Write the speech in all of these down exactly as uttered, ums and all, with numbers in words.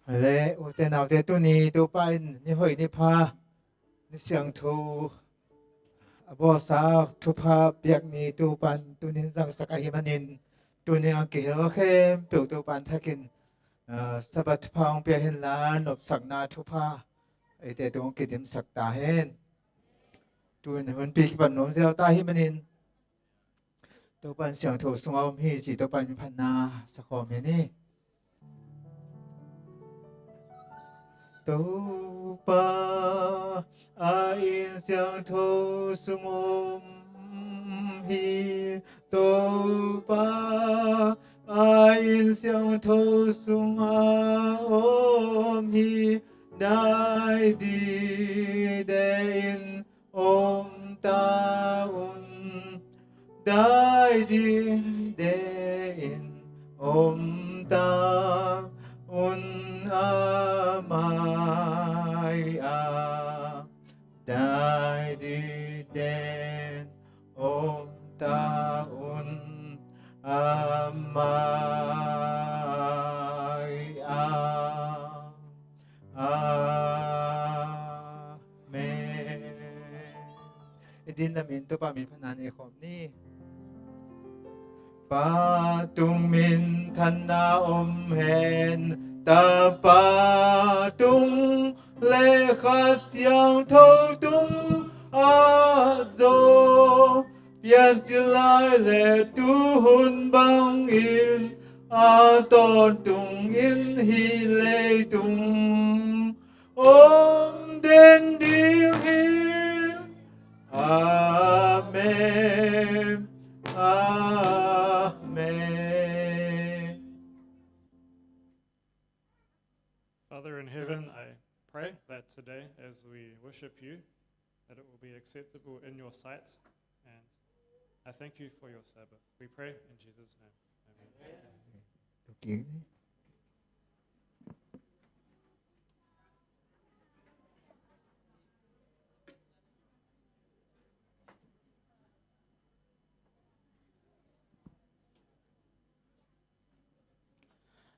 Le ute naute, tuni Topa in ni hoih ni pha, ni siangtho a bawlsa thupha piak ni Topa in tuni in zangsak ahih manin, tuni a kihel khempeuh Topa in thakin, ah, Sabbath thupha hong pia hen la, nopsakna thupha eite tung hong kidimsak ta hen. Tu in hunpi kipan nuam ziau ta ahih manin, Topa in siangtho sungah om hi ci, Topa in miphatna sakhawm hi ni. Topa a inn siangtho sung om hi. Topa a inn siangtho sungah om hi. Dai dide in om ta un. Dai dide in om ta un. A mai a, dai dide in om ta un. A mai a. Amen. I din lamin Topa min phatna nei khawm ni. Pa tung minthanna om hen, Tapa tung le Kha Siangtho tung ah zong, piancil lai le tuhun bangin, a tawntungin hih leitung om den ding hi. Amen. Amen. Father in heaven, I pray that today, as we worship you, that it will be acceptable in your sight. And I thank you for your Sabbath. We pray in Jesus' name. Amen.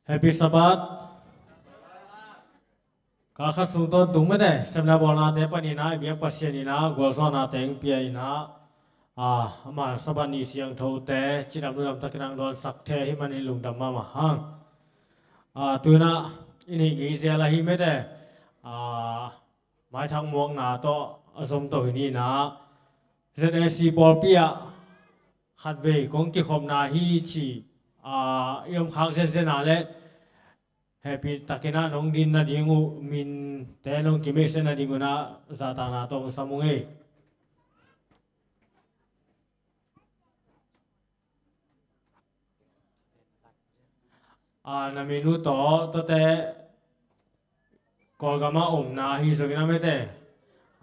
Happy Sabbath. Ka khat sung tawntung mete, semna bawlnate panin ah, i biak Pasian in ah gualzawhnate hong pia in ah, a, ama Sabbath ni siangthote cidam ludam takin ah hong dawnsak thei ahih manin lungdam mahmah hang. A, tu in ah i neih ngei zel ahi mete, a, maithak muakna tawh a zom to hi ni in ah, Z A C pawlpi ah khatvei kong kikhopna hi ci, a, i om khak zenzen a leh hehpih takin ah nong din nading uh, minte nong kimeihsia nading un ah zahtakna tawh hong sam ung ei. A, na min uh tawh, tuate Kawlgam ah omna hi zongin ah mete,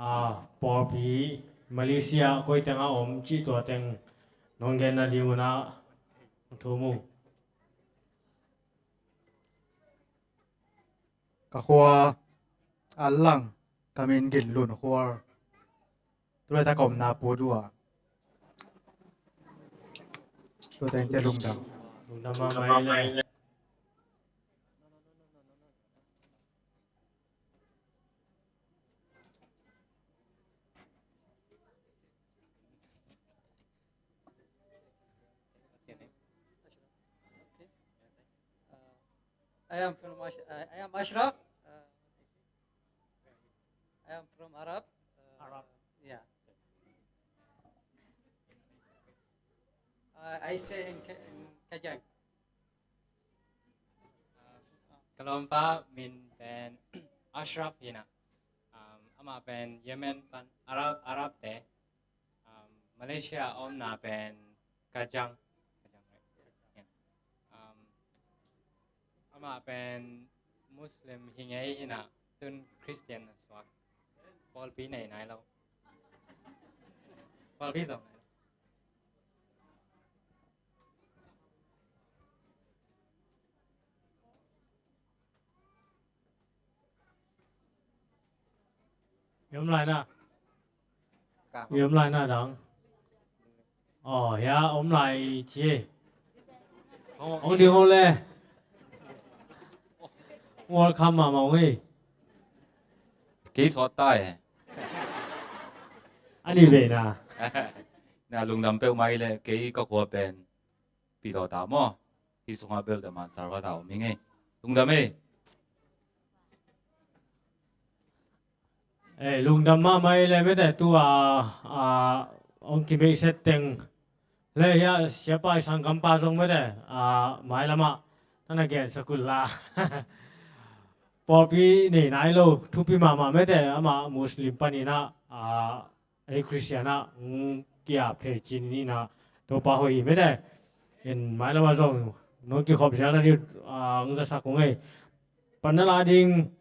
a, pawlpi Malaysia koi teng ah om cih tua teng nong gen nading un ah thum ung. Ka khua a lang, ka min Gin Lun Khual. Tulaitak ka omna Pu Dua. Tua teng te lungdam. Lungdam mahmah ei le. I am from Ash-, uh, I am Ashraf. Uh, I am from Arab. Uh, Arab. Yeah. Uh, I stay in Ka-, in Kajang. Ka lawmpa min pen Ashraf hi na. Um, amah pen Yemen pan Arab, Arab te. Um, Malaysia omna pen Kajang. Kajang, right? Yeah. Um, amah pen Muslim hi ngei hi na, tun Christian na suak. Pawlpi nei nai lo. Pawlpi zong nai lo. I om lai na. I om lai na dang. Aw, hia om lai ci. Hong ding hong le. Welcome mahmah ung ei. Kei sawt ta e. A nih ve na. Na lungdam peuhmah hi leh kei ka khua pen Pilawta maw. Hih sungah bel The Mansar Wata om hi ngei. Lungdam ei. Eh, lungdam mahmah ei le mete tua, ah, hong kimeihset teng le hia siapa i sanggampa zong mete, ah, mailamah nana gensak un la. Pawlpi nei nai lo thupi mahmah mete amah Muslim paninah, ah, ei Khristianah hong kiap thei cin inah Topa hoih hi mete. In mailamah zong nong kikhop sialna dih, ah, hong zasak ung ei. Panna la ding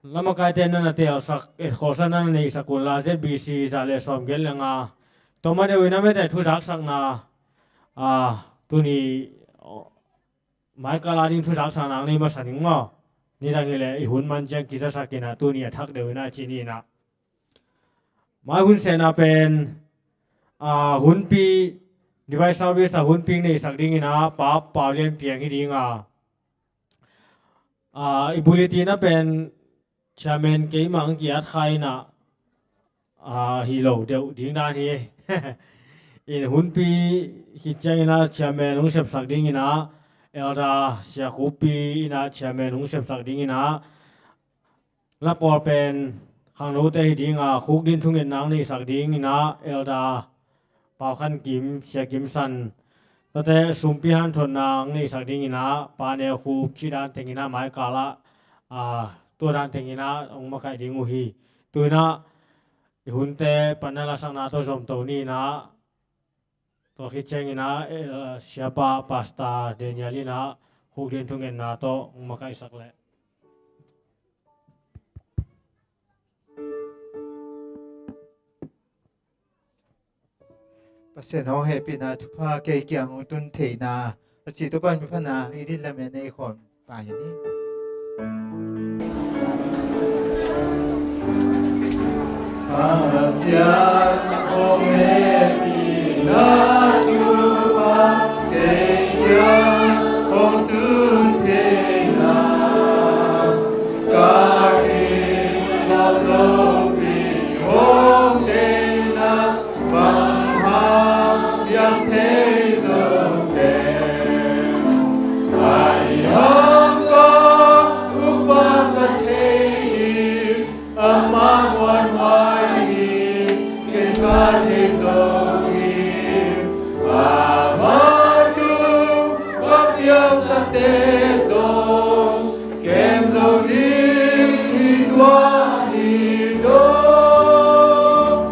lamakaite nana teelsak, eh, khawlsa nana neihsak un la Z B C za le sawm gen le nga. Toma deuh ina mete thuzaksakna, ah, tuni, oh, maikal a ding thuzaksakna ang nei masa ning maw. Nidang hileh i hun man ciang kizasak inah tuni a thak deuh inah cin inah. Mai hun sehna pen, ah, hunpi Device Service a hunpi neihsak ding inah Pa Pau Lian Piang hi ding a. Ah, i bulletin ah pen chairman keimah ang ki-at kha inah, ah, hi lo deuh ding dan hi. In hunpi khit ciang inah chairman hong sepsak ding inah, Elder Sia Khup Pi inah chairman hong sepsak ding inah, la pawl pen khangnote hi ding a, Khuk Din thungetna ang neihsak ding inah, Elder Pau Khan Kim, Sia Kim San, tate sumpi hanthotna ang neihsak ding inah, Pa Neu Khup cih dan teng inah maikal ah, ah, tua dan teng inah hong makaih ding uh hi. Tu inah i hunte panna lasakna tawh zomto ni inah, tua khit ciang inah, eh, siapa Pastor Daniel inah Khuk Din thungetna tawh hong makaihsak leh. Pasian hong hehpihna thupha kei kiang hong tun theihna a ci Topa min phatna i din lamen ei khawm ta hi ni. Pasian hong hehpihna thupha kei kiang hong tun theihna ka kin hong tun theihna bang hang hiam thei zo ken. Ai hang ka upa ka thei hi, amah muanhuai hi, ken ka thei zo hi. Amah tu ka piaksate zong kem zo ding hi, tua hi dong.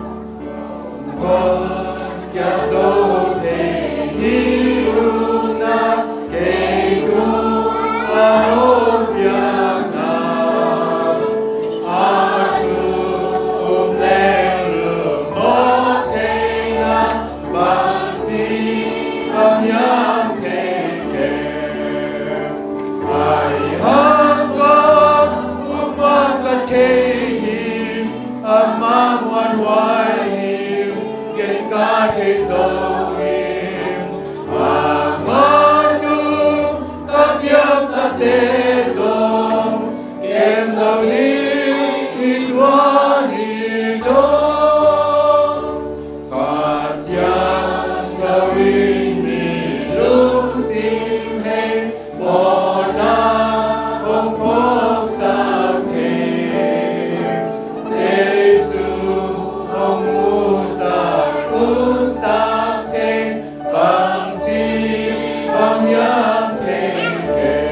Hong kia zo thei ding uh na, kei tung a hong piakna a thu um leng lungmawk theihna bang ci bang hiam thei kei. Ai hang ka upa ka thei hi, amah muanhuai hi, ken ka thei zo hi. Amah tu ka piaksate zong kem zo ding hi, tua hi dong. Kha Siangtho in mi lungsim hei mawhna hong phawksak thei, Jesu hong musak hunsak thei, bang ci bang hiam thei kei.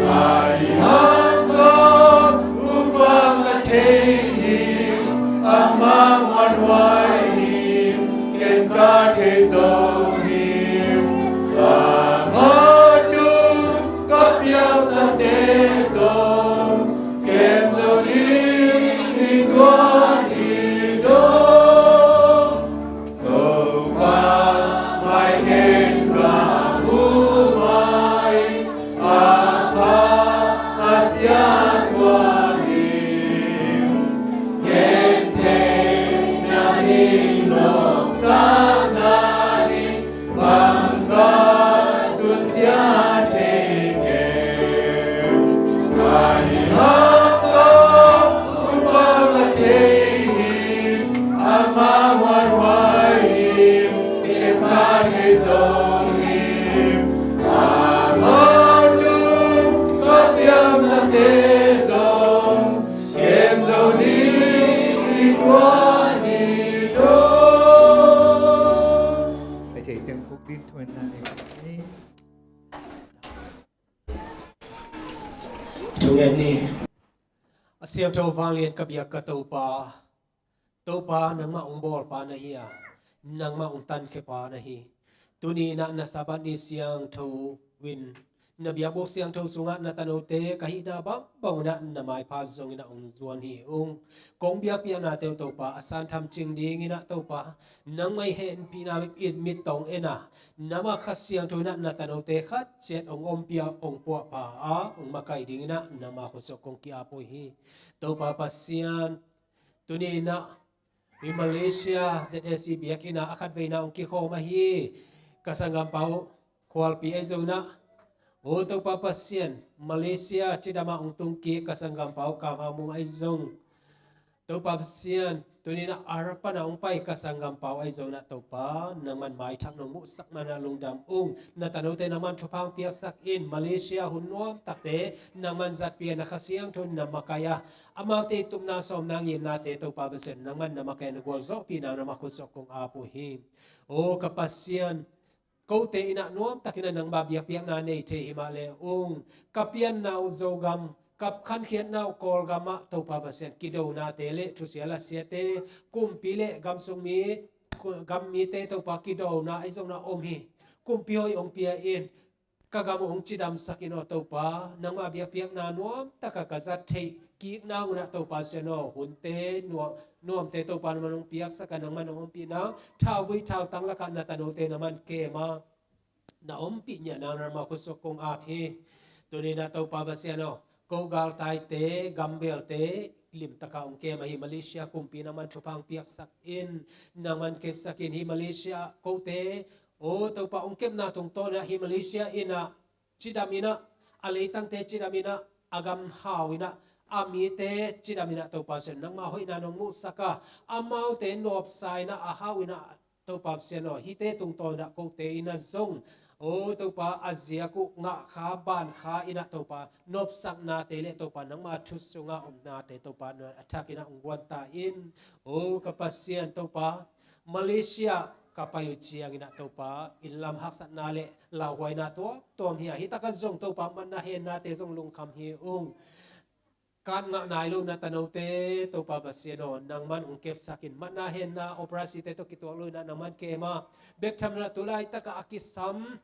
Ai hang ka upa ka thei hi, amah muanhuai hi, ken ka thei zo hi. Amah tu ka piaksate zong kem zo ding hi, tua hi dong. Topa mai ken ka mu mai, a pha a sia tua ding, gentheihna ding nopsakna ding bang ka sunsia thei kei. Ngen ni. A siangtho vanglian ka biak ka Topa, Topa, nangmah hong bawlpa na hi a, nangmah hong tankhiapa na hi. Tuni in ah na Sabbath ni siangtho in na biakbuk siangtho sungah na tanote ka hihna bangbang un ah na maipha zongin ah hong zuan hi ung. Kong biakpiaknate uh Topa a santham cing dingin ah Topa, nangmah i hehpihna in mit tawh hong en a, nangmah Kha Siangtho in ah na tanote khat ciat hong ompih a, hong puahpha a, hong makaih dingin ah nangmah khutsuak kong ki-ap uh hi. Topa Pasian, tuni in ah i Malaysia Z S C biakinn ah a khatveina hong kikhawm ahi ka sanggampa uh Khualpi ahi zongin ah, o Topa Pasian, Malaysia cidam ah hong tungkik ka sanggampa uh Kam Hau Mung ahi zong, Topa Pasian, tuni in ah Arab pan ah hong pai ka sanggampa uh ahi zongin ah Topa, nangman maithak nong muhsak man ah lungdam ung. Na tanote nangman thupha hong piaksak in, Malaysia hun nuamtakte nangman zatpih a, na Kha Siangtho in na makaih a, amaute i tupna sawmna ngimnate Topa Pasian, nangman na makaih a, na gualzawhpihna nangmah khutsuak kong ap uh hi. O ka Pasian, kote in ah nuamtakin ah nangma biakpiakna nei thei hi mah le ung. Ka pianna uh Zogam, ka khankhiatna uh Kawlgam ah Topa Pasian, kidonate le thusia lasiate, kumpi le gamsung mi, gam mite Topa, kidona ahi zongin ah om hi. Kumpi hoih hong pia in, ka gam uh hong cidamsak in aw Topa, nangma biakpiakna nuamtak a ka zat theih kik nang un ah Topa Pasian aw, hunte nuam, nuamte Topa nangman hong piaksak a, nangman hong ompih nang, thauvui thautang lakah na tanote nangman kem a, na ompih ngiat nang nangmah khutsuak kong ap hi. Tuni in ah Topa Pasian aw, ko galtaite, gambelte limtak a hong kem ahi Malaysia kumpi nangman thupha hong piaksak in, nangman kepsak in, hi Malaysia kote, o Topa, hong kepna tungtawn in ah hi Malaysia in ah cidam in ah, a leitangte cidam in ah, a gam hau in ah, a mite cidam in ah Topa Pasian, nangma hoihna nong muhsak a, amaute nawpsa in ah, a hau in ah Topa Pasian aw, hihte tungtawn in ah kote in ah zong, o Topa, a ziak uh ngah kha ban kha in ah Topa, nopsaknate le Topa, nangma thu sungah omnate Topa, na a thak in ah hong guan ta in. O ka Pasian Topa, Malaysia ka pai uh ciangin ah Topa, inn lam haksatna le lauhuaina tuamtuam hi a, hi tak ah zong Topa, manna hennate zong lungkham hi ung. Kat ngah nai lo na tanote Topa Pasian aw, nangman hong kepsak in, manna henna operasite tawh kituak lo in ah nangman kem a, bek tham lo in ah tu laitak ah a kisam,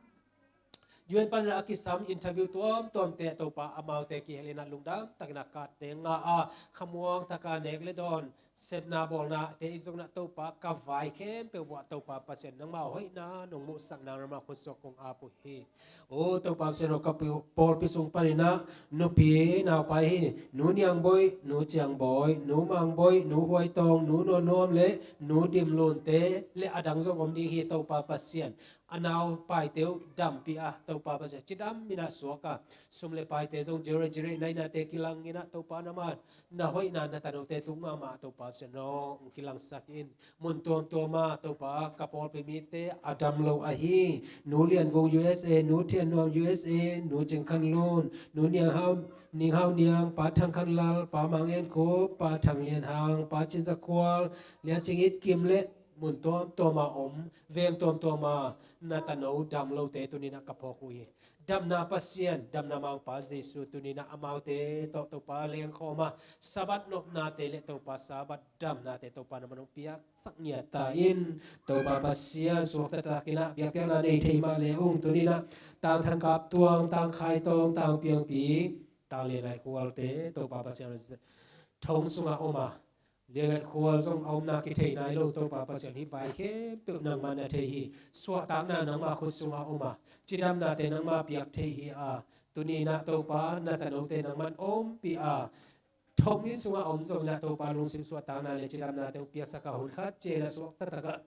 U N pan in ah a kisam interview tuamtuamte Topa, amaute kihel in ah lungdam takin ah katte ngah a, khamuang tak a nek le dawn, sepna bawlnate i zong in ah Topa, ka vai khempeuh vuah Topa Pasian, nangma hoihna nong muhsak nang nangmah khutsuak kong ap uh hi. O Topa Pasian aw, ka pu-, pawlpi sung panin ah nupi naupai hi, Nu Niang Bawi, Nu Ciang Bawi, Nu Mang Bawi, Nu Huai Tawng, Nu Nuam Nuam le Nu Dim Lun te le a dang zong om ding hi Topa Pasian. A naupaite uh dampih a Topa Pasian, cidam in ah suak a, sum le paite zong zero zero nainate kilang in ah Topa, nangman na hoihna na tanote tung mahmah Topa Pasian aw, hong kilangsak in. Mun tuamtuam ah Topa, ka pawlpi mite a dam lo ahi Nu Lian Vung U S A, Nu Thian Nuam U S A, Nu Cing Khan Lun, Nu Niang Hau, Ning Hau Niang, Pa Thang Khan Lal, Pa Mang En Khup, Pa Thang Lian Hang, Pa Cin Za Khual, Lian Cing It Kim le mun tuamtuam ah om, veng tuamtuam ah na tano dam lote tuni in ah ka phawk uh hi. Damna Pasian, damna Mangpa Jesu, tuni in ah amaute tawh Topa lengkhawm a, Sabbath nopnate le Topa Sabbath damnate Topa nangman hong piaksak ngiat ta in. Topa Pasian, suakta takin ah biakpiakna nei thei mah le ung, tuni in ah Tang Thang Kap Tuang, Tang Khai Tawng, Tang Piang Pi, Tang Lian Ngai Khualte Topa Pasian, thong sungah om a, Lian Ngai Khual zong a omna kithei nai lo Topa Pasian, hih vai khempeuh nangmah na thei hi. Suahtakna nangmah khut sungah om a, cidamnate nangmah piak thei hi a, tuni in ah Topa na tanote nangman ompih a, thong inn sungah om zongin ah Topa lungsim suahtakna le cidamnate hong piaksak a, hun khat ciang in ah suakta tak ah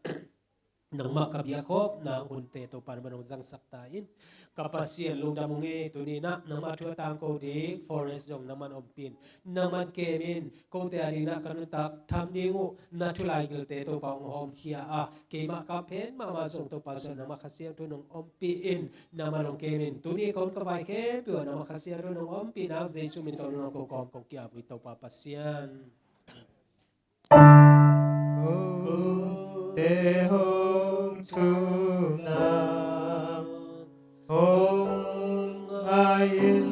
nangmah ka biakkhop nang hunte Topa nangman hong zangsak ta in. Ka Pasian, lungdam ung e, tuni in ah nangmah thu a tangko ding Forest zong nangman ompih in, nangman kem in, kote a ding in ah ka nuntak tham ding uh na thu laigilte Topa hong hawmkhia a, keimah ka phen mahmah zong Topa Pasian nangmah Kha Siangtho in hong ompih in, nangman hong kem in, tuni ka hun ka vai khempeuh ah nangmah Kha Siangtho in hong ompih nang Jesu min tawh nang ko kawm kong ki-ap uh hi Topa Pasian. Kote hong thumna hong ngai in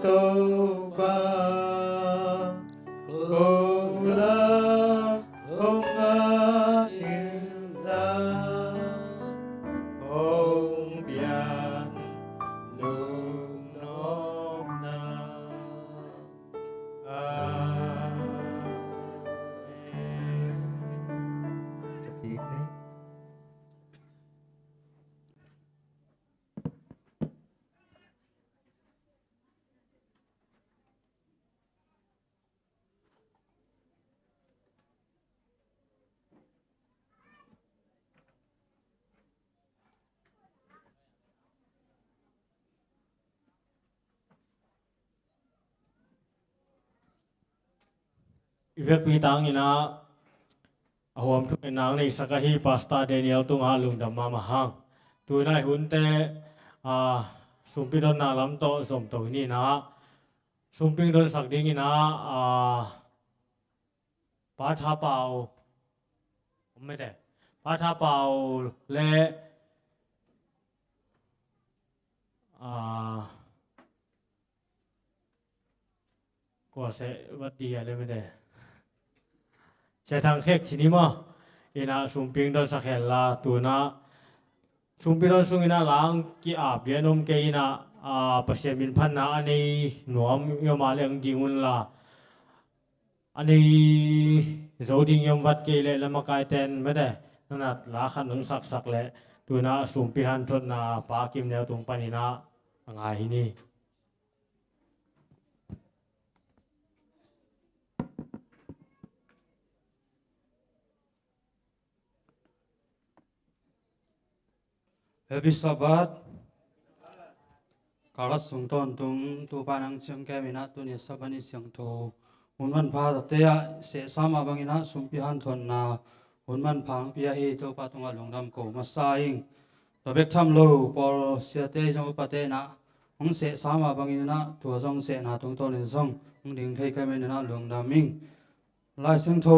Topa. i vekpi tangin ah a huam thu nang neisak ahi Pastor Daniel tungah lungdam mahmah hang. Tuna i hunte, ah, sumpi donna lam tawh zom to ni in ah, sumpi donsak dingin ah, ah, Pa Tha Pau, om mete, Pa Tha Pau le, ah, kua se va ti a le mete, Sia Thang Khek ci ni maw, in ah sumpi donsak hen la, tuna sumpi don sungin ah lang ki-ap lian om kei in ah, ah, Pasian min phatna a nei nuam i om a leng ding un la, a nei zo ding i om vat kei leh lamakaiten mete, nana la khat nong saksak leh, tuna sumpi hanthotna Pa Kim Neu tung panin ah a ngai hi ni. Happy Sabbath. Kalkhat sung tawntung Topa nang ciang kem in ah tuni Sabbath ni siangtho hun manpha tate ah sehsa mah bangin ah sumpi hanthotna hun manpha hong pia hi. Topa tungah lungdam ko masa ing. Tua bek tham lo pawl siate zong upate in ah hong sehsa mah bangin ah tua zong sehna tungtawnin zong hong ding thei ka hi manin ah lungdam ing. Lai Siangtho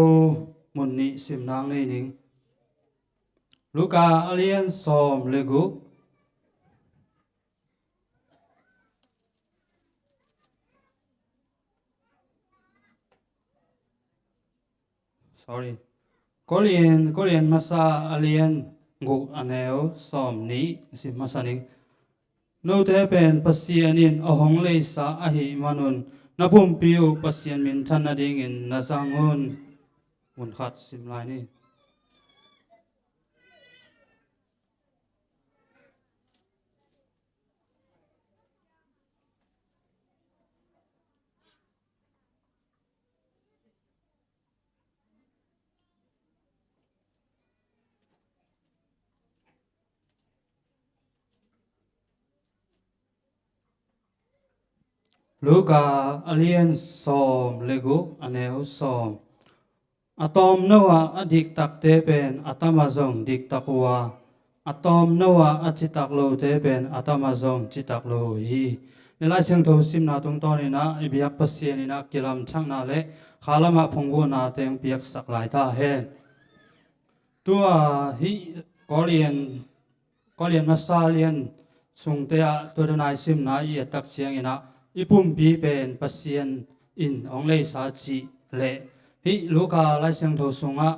mun nih sim nang nei ning. Luka a lian sawm le guk. Sorry. Korin, Korin masa a lian guk a neu sawm nih sim masa ning. Note pen Pasian in a hong leisa ahih manun na pumpi uh Pasian minthan nadingin na zang un. Mun khat sim lai ni. Luka a lian sawm le guk a neu sawm. A tawmno ah a diktakte pen a tama zong diktak uh a, a tawmno ah a citak lote pen a tama zong citak lo uh hi. I Lai Siangtho simna tungtawnin ah i biak Pasian in ah kilamthakna le khalam ah phungvuhna teng piaksak lai ta hen. Tua hih Korin, Korin masa lian sungte ah tua dan a i simna i ettak ciangin ah i pumpi pen Pasian in hong leisa cih leh hih Luka Lai Siangtho sungah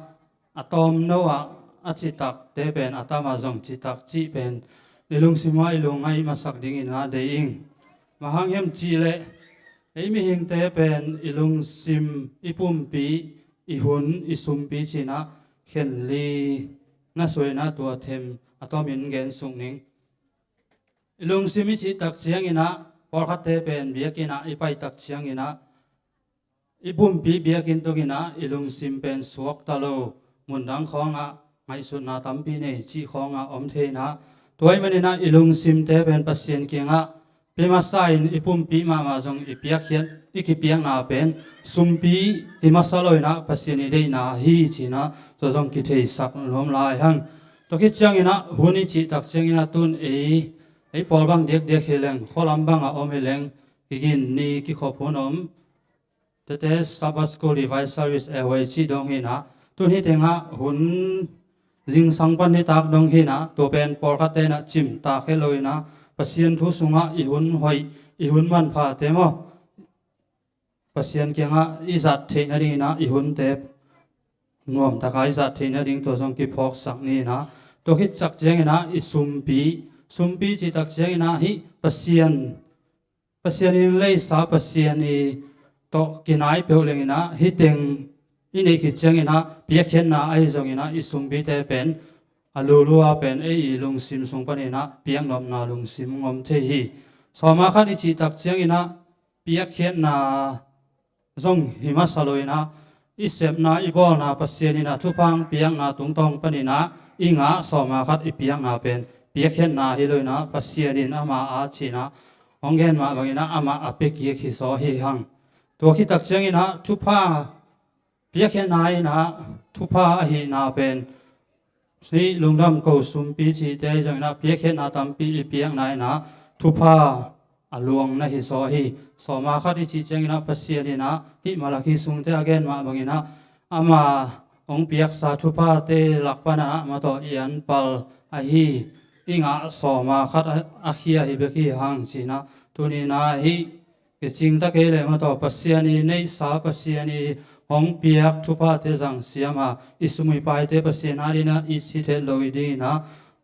a tawmno ah a citakte pen a tama zong citak cih pen i lungsim ah i lungngaih masak dingin ah deih ing. Bang hang hiam cih leh ei mihingte pen i lungsim, i pumpi, i hun, i sumpi ci-in ah khen li na suai in ah tua them a tawmin gen suk ning. I lungsim i cih tak ciangin ah pawlkhatte pen biakinn ah i pai tak ciangin ah i pumpi biakinn tungin ah i lungsim pen suakta lo, mundang khawngah ngaihsutna tampi nei cih khawngah om thei in ah, tua ahih manin ah i lungsimte pen Pasian kiangah pia masa in i pumpi mahmah zong i piakkhiat, i kipiakna pen sumpi hi masa lo in ah Pasian i deihna hi ci-in ah tua zong kitheisak nuam lai hang. Tua khit ciangin ah hun i cih tak ciangin ah tun ei, ei pawl bang diakdiak hi leng, khualam bangah om hi leng, kigin ni kikhop hun om. Tete Sabbath School Revival Service A Y C dong hi in ah, tun hih tengah hun zingsang pan nitak dong hi in ah, tua pen pawlkhatte in ah cimtak hi lo in ah, Pasian thu sungah i hun hoih, i hun manphate maw, Pasian kiangah i zat theih nadingin ah i hunte nuamtaka i zat theih nading tua zong kiphawksak ni in ah, tua khit ciangin ah i sumpi, sumpi cih tak ciangin ah hih Pasian Pasian in leisa, Pasian i tawh kinai peuh leng in ah, hih teng i neih khit ciangin ah piakkhiatna ahi zongin ah i sumpite pen a lulua pen ei i lungsim sung panin ah piaknopna lungsim hong om thei hi. Sawma khat i cih tak ciangin ah piakkhiatna zong hi masa lo in ah, i sepna, i bawlna Pasian in ah thupha hong piakna tungtawn panin ah i ngah sawma khat i piakna pen piakkhiatna hi lo in ah, Pasian in ama a ci-in ah hong gen mah bangin ah amah a pia kik hi zaw hi hang. Tua khit tak ciangin ah thupha Piakkhiatna in ah thupha ahihna pen hih lungdam ko sumpi cihte ahi zongin ah piakkhiatna tampi i piakna in ah thupha a luang na hi zaw hi. Sawma khat i cih ciangin ah Pasian in ah hih Malakhi sungte a gen mah bangin ah ama hong piaksa thuphate lak pan ah amah tawh i anpal ahi, i ngah sawma khat a, a khia hi bek hi hang ci-in ah tuni-in ah hih kicing ta kei leh mah tawh Pasian i neihsa, Pasian i hong piak thuphate zang siam a, i sum i paite Pasian adingin ah i sithet loh i dingin ah,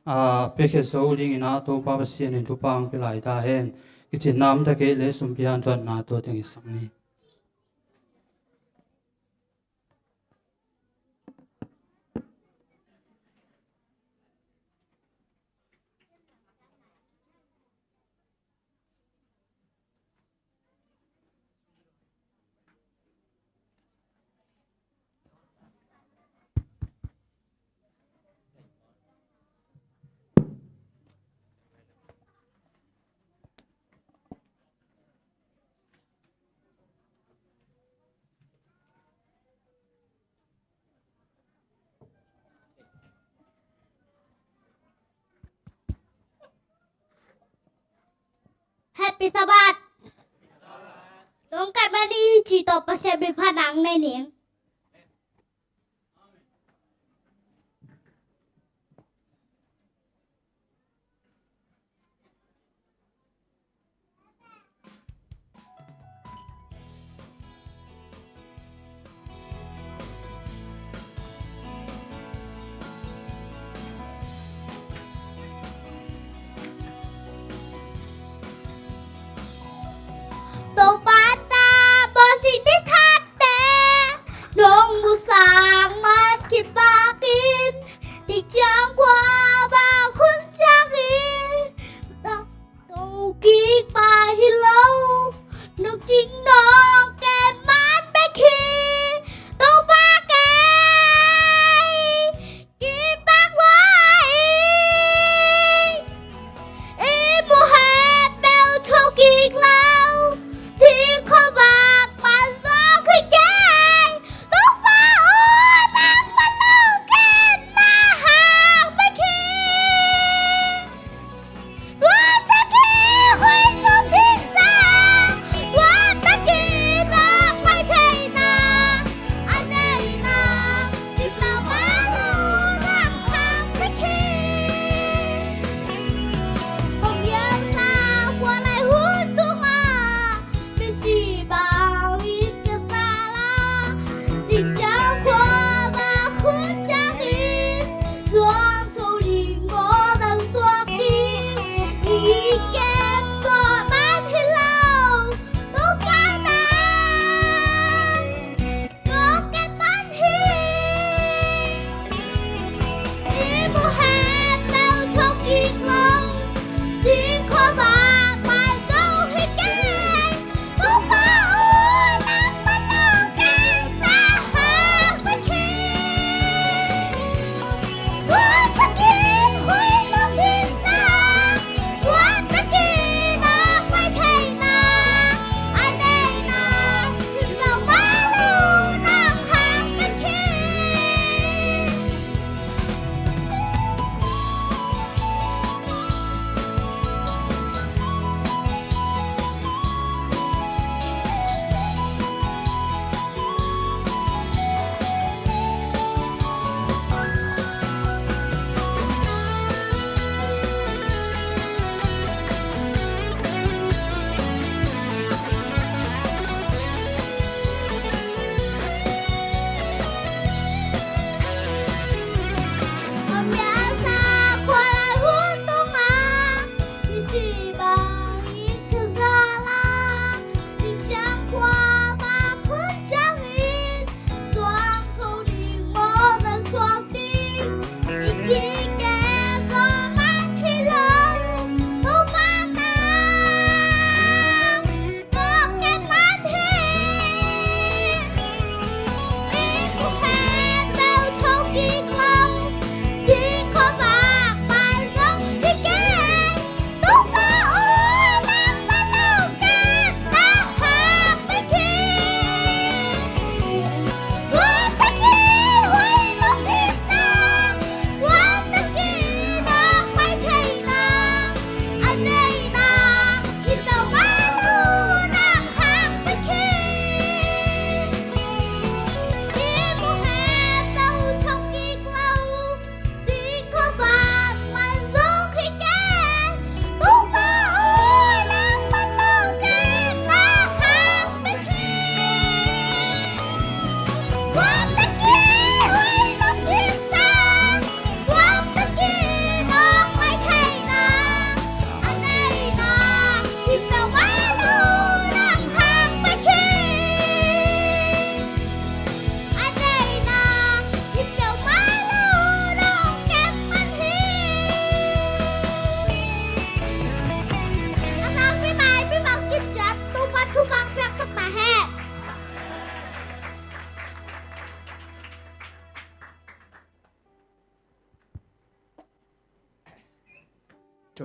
a, piakhia zo dingin ah Topa Pasian in thupha hong pia lai ta hen. Kicin nam ta kei leh sumpi hanthawnna tua teng i sak ni. Happy Sabbath. Lungkhat mah ni, ci tawh Pasian min phat nang nei ning. Topa ta bawlsik ni thate.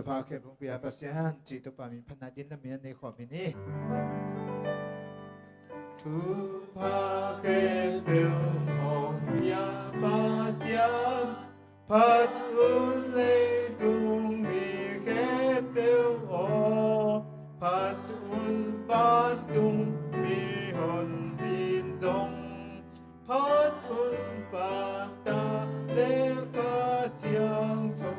Thupha khempeuh hong pia Pasian cih Topa min phatna dingin lamen nei khawm hi ni. Thupha khempeuh hong pia Pasian, phat un leitung mi khempeuh aw, phat un vantung mihonpi in zong, phat un Pa, Ta le Kha Siangtho.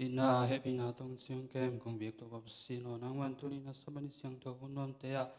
Itna hehpihna tawh ciang kem kong biak Topa Pasian aw, nangman tuni-in a Sabbath ni siangtho hun nuamte ah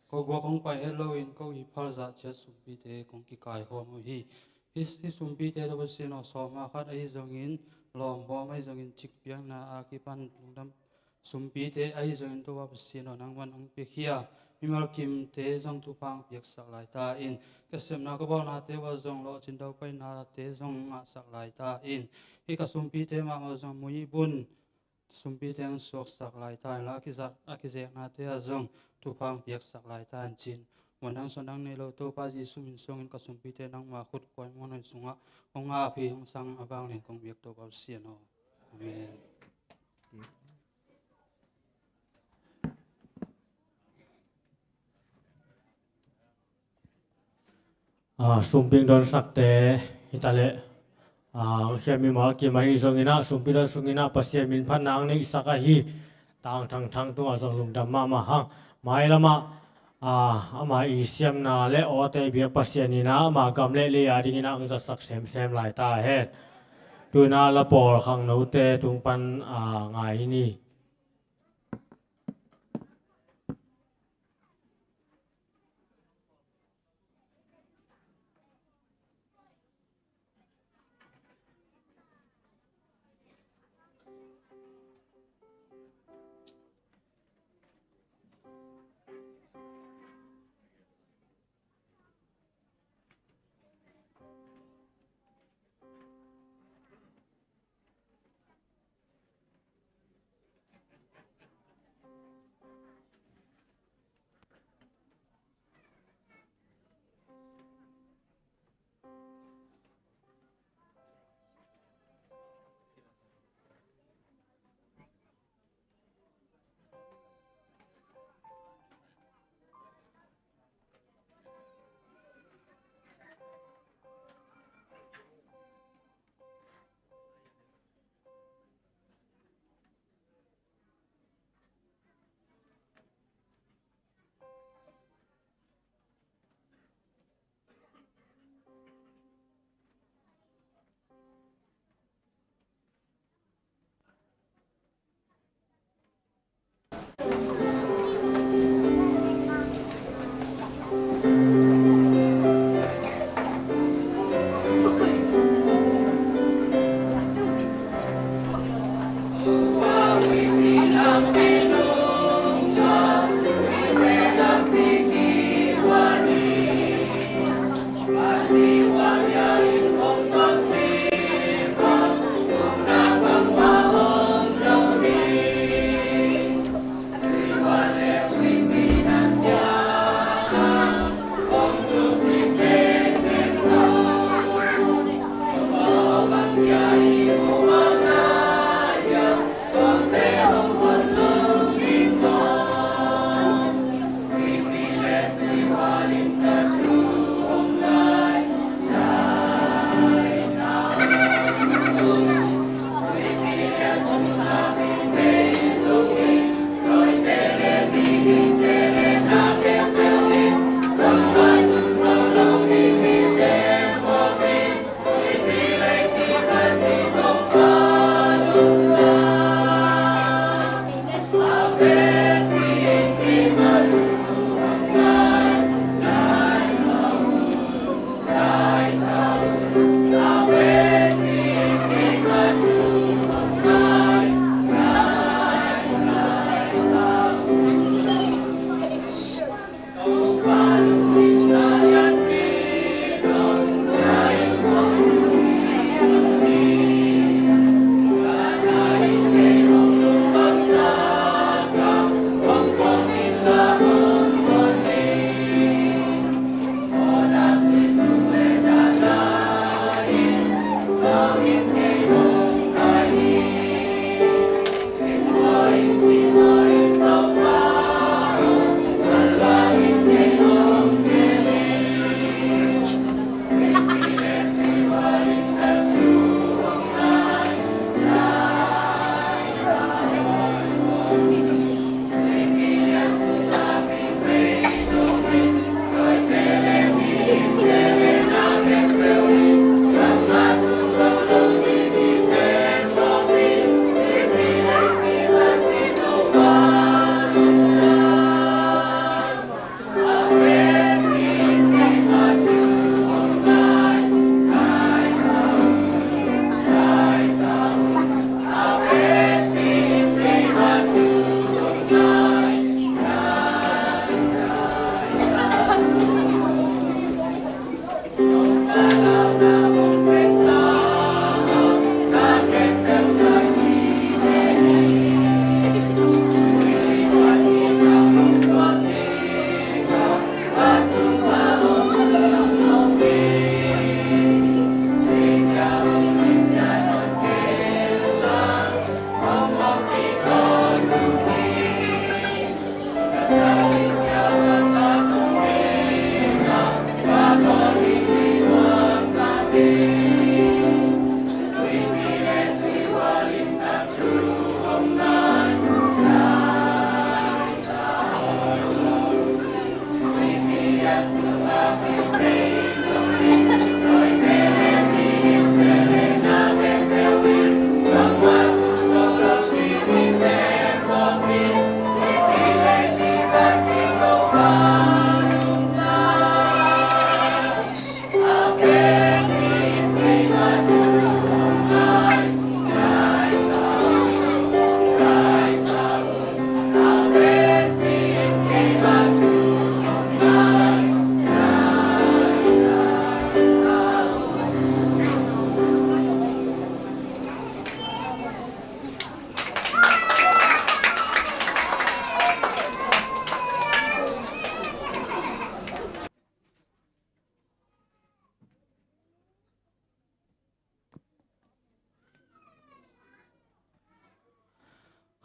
ko guak hong pai het loin ko i phalzah ciat sumpite kong kikaikhawm uh hi. Hih, hih sumpite Topa Pasian aw, sawma khat ahi zongin, lawm bawm ahi zongin, cikpiakna a kipan lungdam sumpite ahi zongin Topa Pasian aw, nangman hong piakhia mimal kimte zong thupha hong piaksak lai ta in, ka sepna ka bawlnate uah zong lawhcin daupainate zong ngahsak lai ta in, hih ka sumpite mahmah zong muibun sumpite hong suaksak lai ta in la, a kizat, a kizeknate ah zong thupha hong piaksak lai ta in ci-in, muan dang suan dang nei lo Topa Jesu min suangin ka sumpite nangma khut kuai muan hoi sungah hong ap hi, hong sang a vanglian kong biak Topa Pasian aw. Amen. Ah, sumpik donsakte hi ta leh, ah, hong khia mimal kim ahi zongin ah, sumpik don sungin ah Pasian min phatna hong neihsak ahi Tang Thang Thang tungah zong lungdam mahmah hang. Mailamah, ah, ama i siamna le awte biak Pasian in ah ama gam le lei a dingin ah hong zatsak semsem lai ta hen. Tu-in ah la pawl khangnote tung pan, ah, ngai hi ni.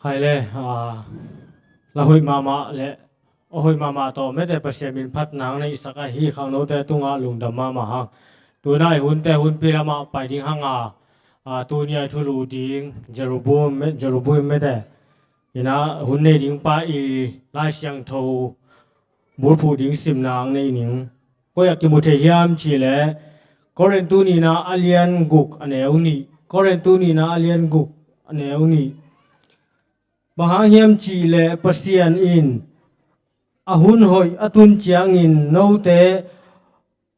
Khaile, ah, la hoih mahmah le a hoih mahmah tawh mete Pasian min phat nang neihsak ahi khangnote tungah lungdam mahmah hang. Tuna i hunte hunpi lamah pai ding hanga, ah, tuni a i thulu ding Jeroboam, Jeroboam mete ina hun nei ding pa i Lai Siangtho bulphuh ding simna ang nei ning. Koi a kimu thei hiam cih leh Korintu nihna a lian guk a neu nih. Korintu nihna a lian guk a neu nih. Bang hang hiam cih leh Pasian in a hun hoih a tun ciangin note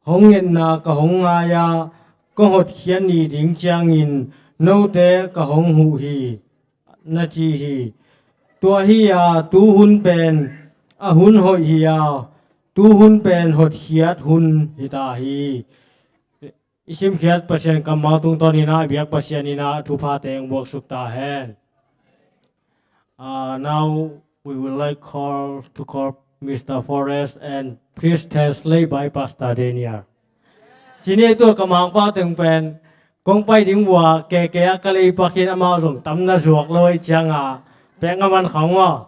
hong ngetna ka hong ngai a, ka hotkhiat ni ding ciangin note ka hong huh hi, na ci hi. Tua hi a, tu hun pen a hun hoih hi a, tu hun pen hotkhiat hun hi ta hi. I simkhiat Pasian kammal tungtawn ina, i biak Pasian ina thupha teng buaksuk ta hen. Uh, now we would like call to call Mister Forrest and please translate by Pastor Daniel. Cini tu ka mangpa teng pen kong pai ding bua ke ke a ka lei pakin amau zong tam na zuak lo i cianga pek nga man khang wa.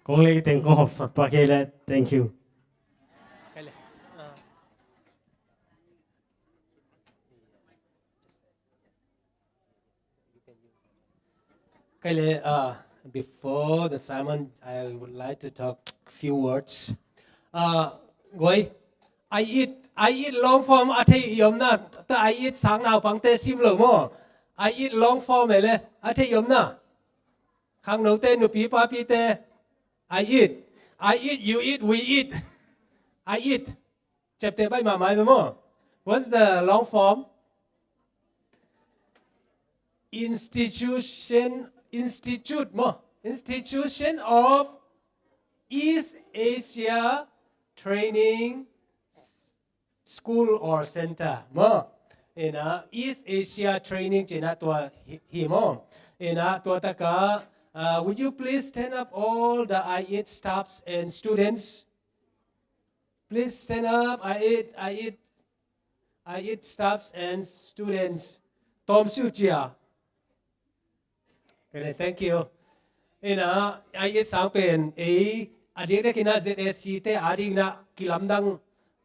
Kong lei teng kong hop sat pa ke le. Thank you. Kaile, uh, before the sermon, I would like to talk few words. Uh, Goi, I eat, I eat long form a thei i om na, ta I eat sang naupangte sim lo maw. I eat long form ele a thei i om na. Khangnote, nupi papite, I eat. I eat, you eat, we eat. I eat. Chapter by mamai maw. What's the long form? Institution, institute maw. Institution of East Asia Training School or Center maw. Ina East Asia Training cina tua hi, hi maw. Ina tua taka, uh, would you please stand up, all the I E staffs and students? Please stand up. I E, I E, I E staffs and students. Tom Siu Chia. Kene, thank you. Ina, I E sang pen, ei, a dikdek ina Z S C te a dikna kilamdang,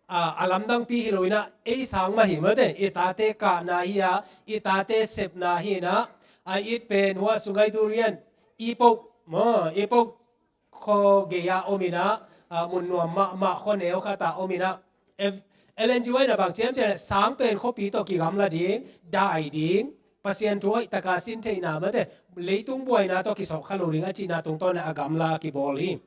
a, a lamdang pi hi lo ina, ei sang mah hi mate, i tate kahna hi a, i tate sepna hi ina, I E pen hua Sungai Durian, i pok, mo, i pok, khaw gei-a om ina, a, mun nuam mahmah khuaneu khatah om ina, Ellen G White na bang ciamciam le sang pen khuapi tawh kigamla ding, dai ding, Pasian thu hoih taka sin theihna mate, leitung buaina tawh kisawh kha lo ding a cihna tungtawn a gamla kibawl hi.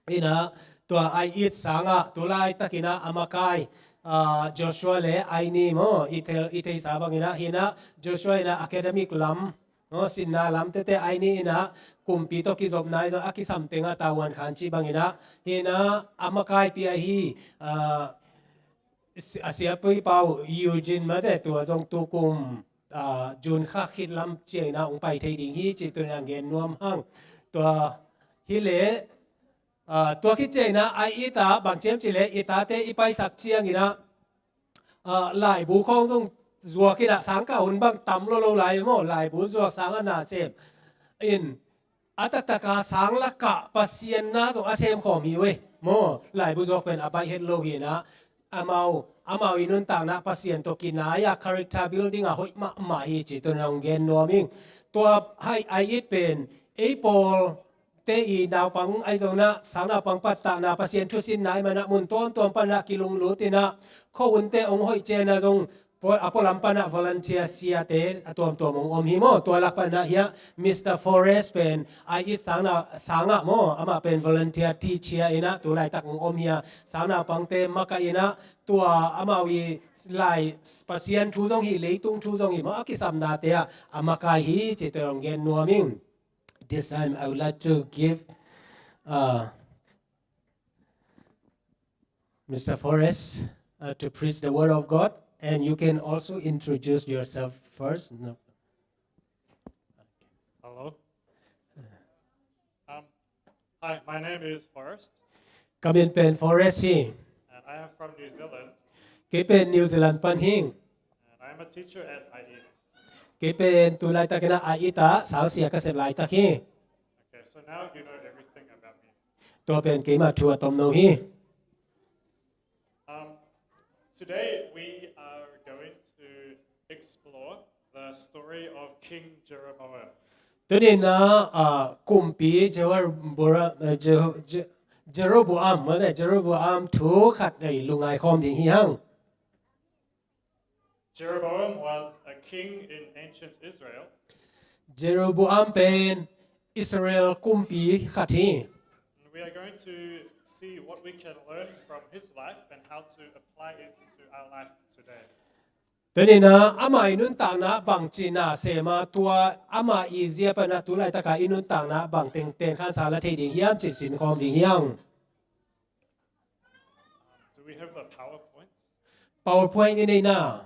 Ina, tua I E sangah, tu laitak ina a makai, a, Joshua le Aini maw, i thei, i theisa bang ina, hi ina, Joshua ina academic lam, no, sinna lam tete Aini ina kumpi tawh kizopna i zong a kisam tenga tavuan khan ci bang ina, hi ina a makaipi ahi, a, a siapui pau Eugene mate tua zong tukum, a, June kha khit lam cia ina hong pai thei ding hi ci tu ina gen nuam hang. Tua hi le, a, tua khit cia ina I E ta bang ciam ci le i tate i paisak ciang ina, a, laibu khawng zong zuak ina sangkah hun bang tam lo lo lai maw, laibu zuak sang a na sem in a taktaka sang lakah Pasian na zong a sem khawm hi uh e maw, laibu zuak pen a baih het lo hi ina, amau, amau i nuntakna Pasian tawh kinai a character building a hoih mahmah hi ci tu ina hong gen nuam ing. Tua hai I E pen ei pawl te i naupang ahi zongna, sang naupang pattahna, Pasian thusinna i mana mun tuamtuam pana kilunglut ina, khuahunte hong hoih ciana zong, a pualam pana volunteer siate a tuamtuam hong om hi maw. Tua lak pana hia Mister Forrest pen I E sangna, sangah maw, amah pen volunteer teacher ina tu laitak hong om hia, sang naupangte maka ina, tua amau i lai Pasian thu zong hi, leitung thu zong hi maw, a kisamnate ah a makai hi ci tu ina hong gen nuam ing. This time, I would like to give, uh, Mister Forrest, uh, to preach the word of God, and you can also introduce yourself first. No. Hello. Um, hi, my name is Forrest. Ka min pen Forrest hi. And I am from New Zealand. Kei pen New Zealand pan hi. And I am a teacher at I E T. Kei pen tu laitakin a I E T ah sangsia ka sep laitak hi. So now you know everything about me. Tua pen keimah thu a tomno hi. Um, today we are going to explore the story of King Jeroboam. Tuni-in ah, kumpi Jeroboam, eh, Jeho-, Je-, Jeroboam, mawle, Jeroboam thu khat ei lungngai khawm ding hi hang. Jeroboam was a king in ancient Israel. Jeroboam pen Israel kumpi khat hi. And we are going to see what we can learn from his life and how to apply it to our life today. Tuni-in ah ama i nuntakna bangci na sem a, tua ama i zia pan ah tu laitaka i nuntakna bang tengteng khansa la thei ding hiam cih sinkhawm ding hi hang. Do we have the PowerPoint? PowerPoint i nei na?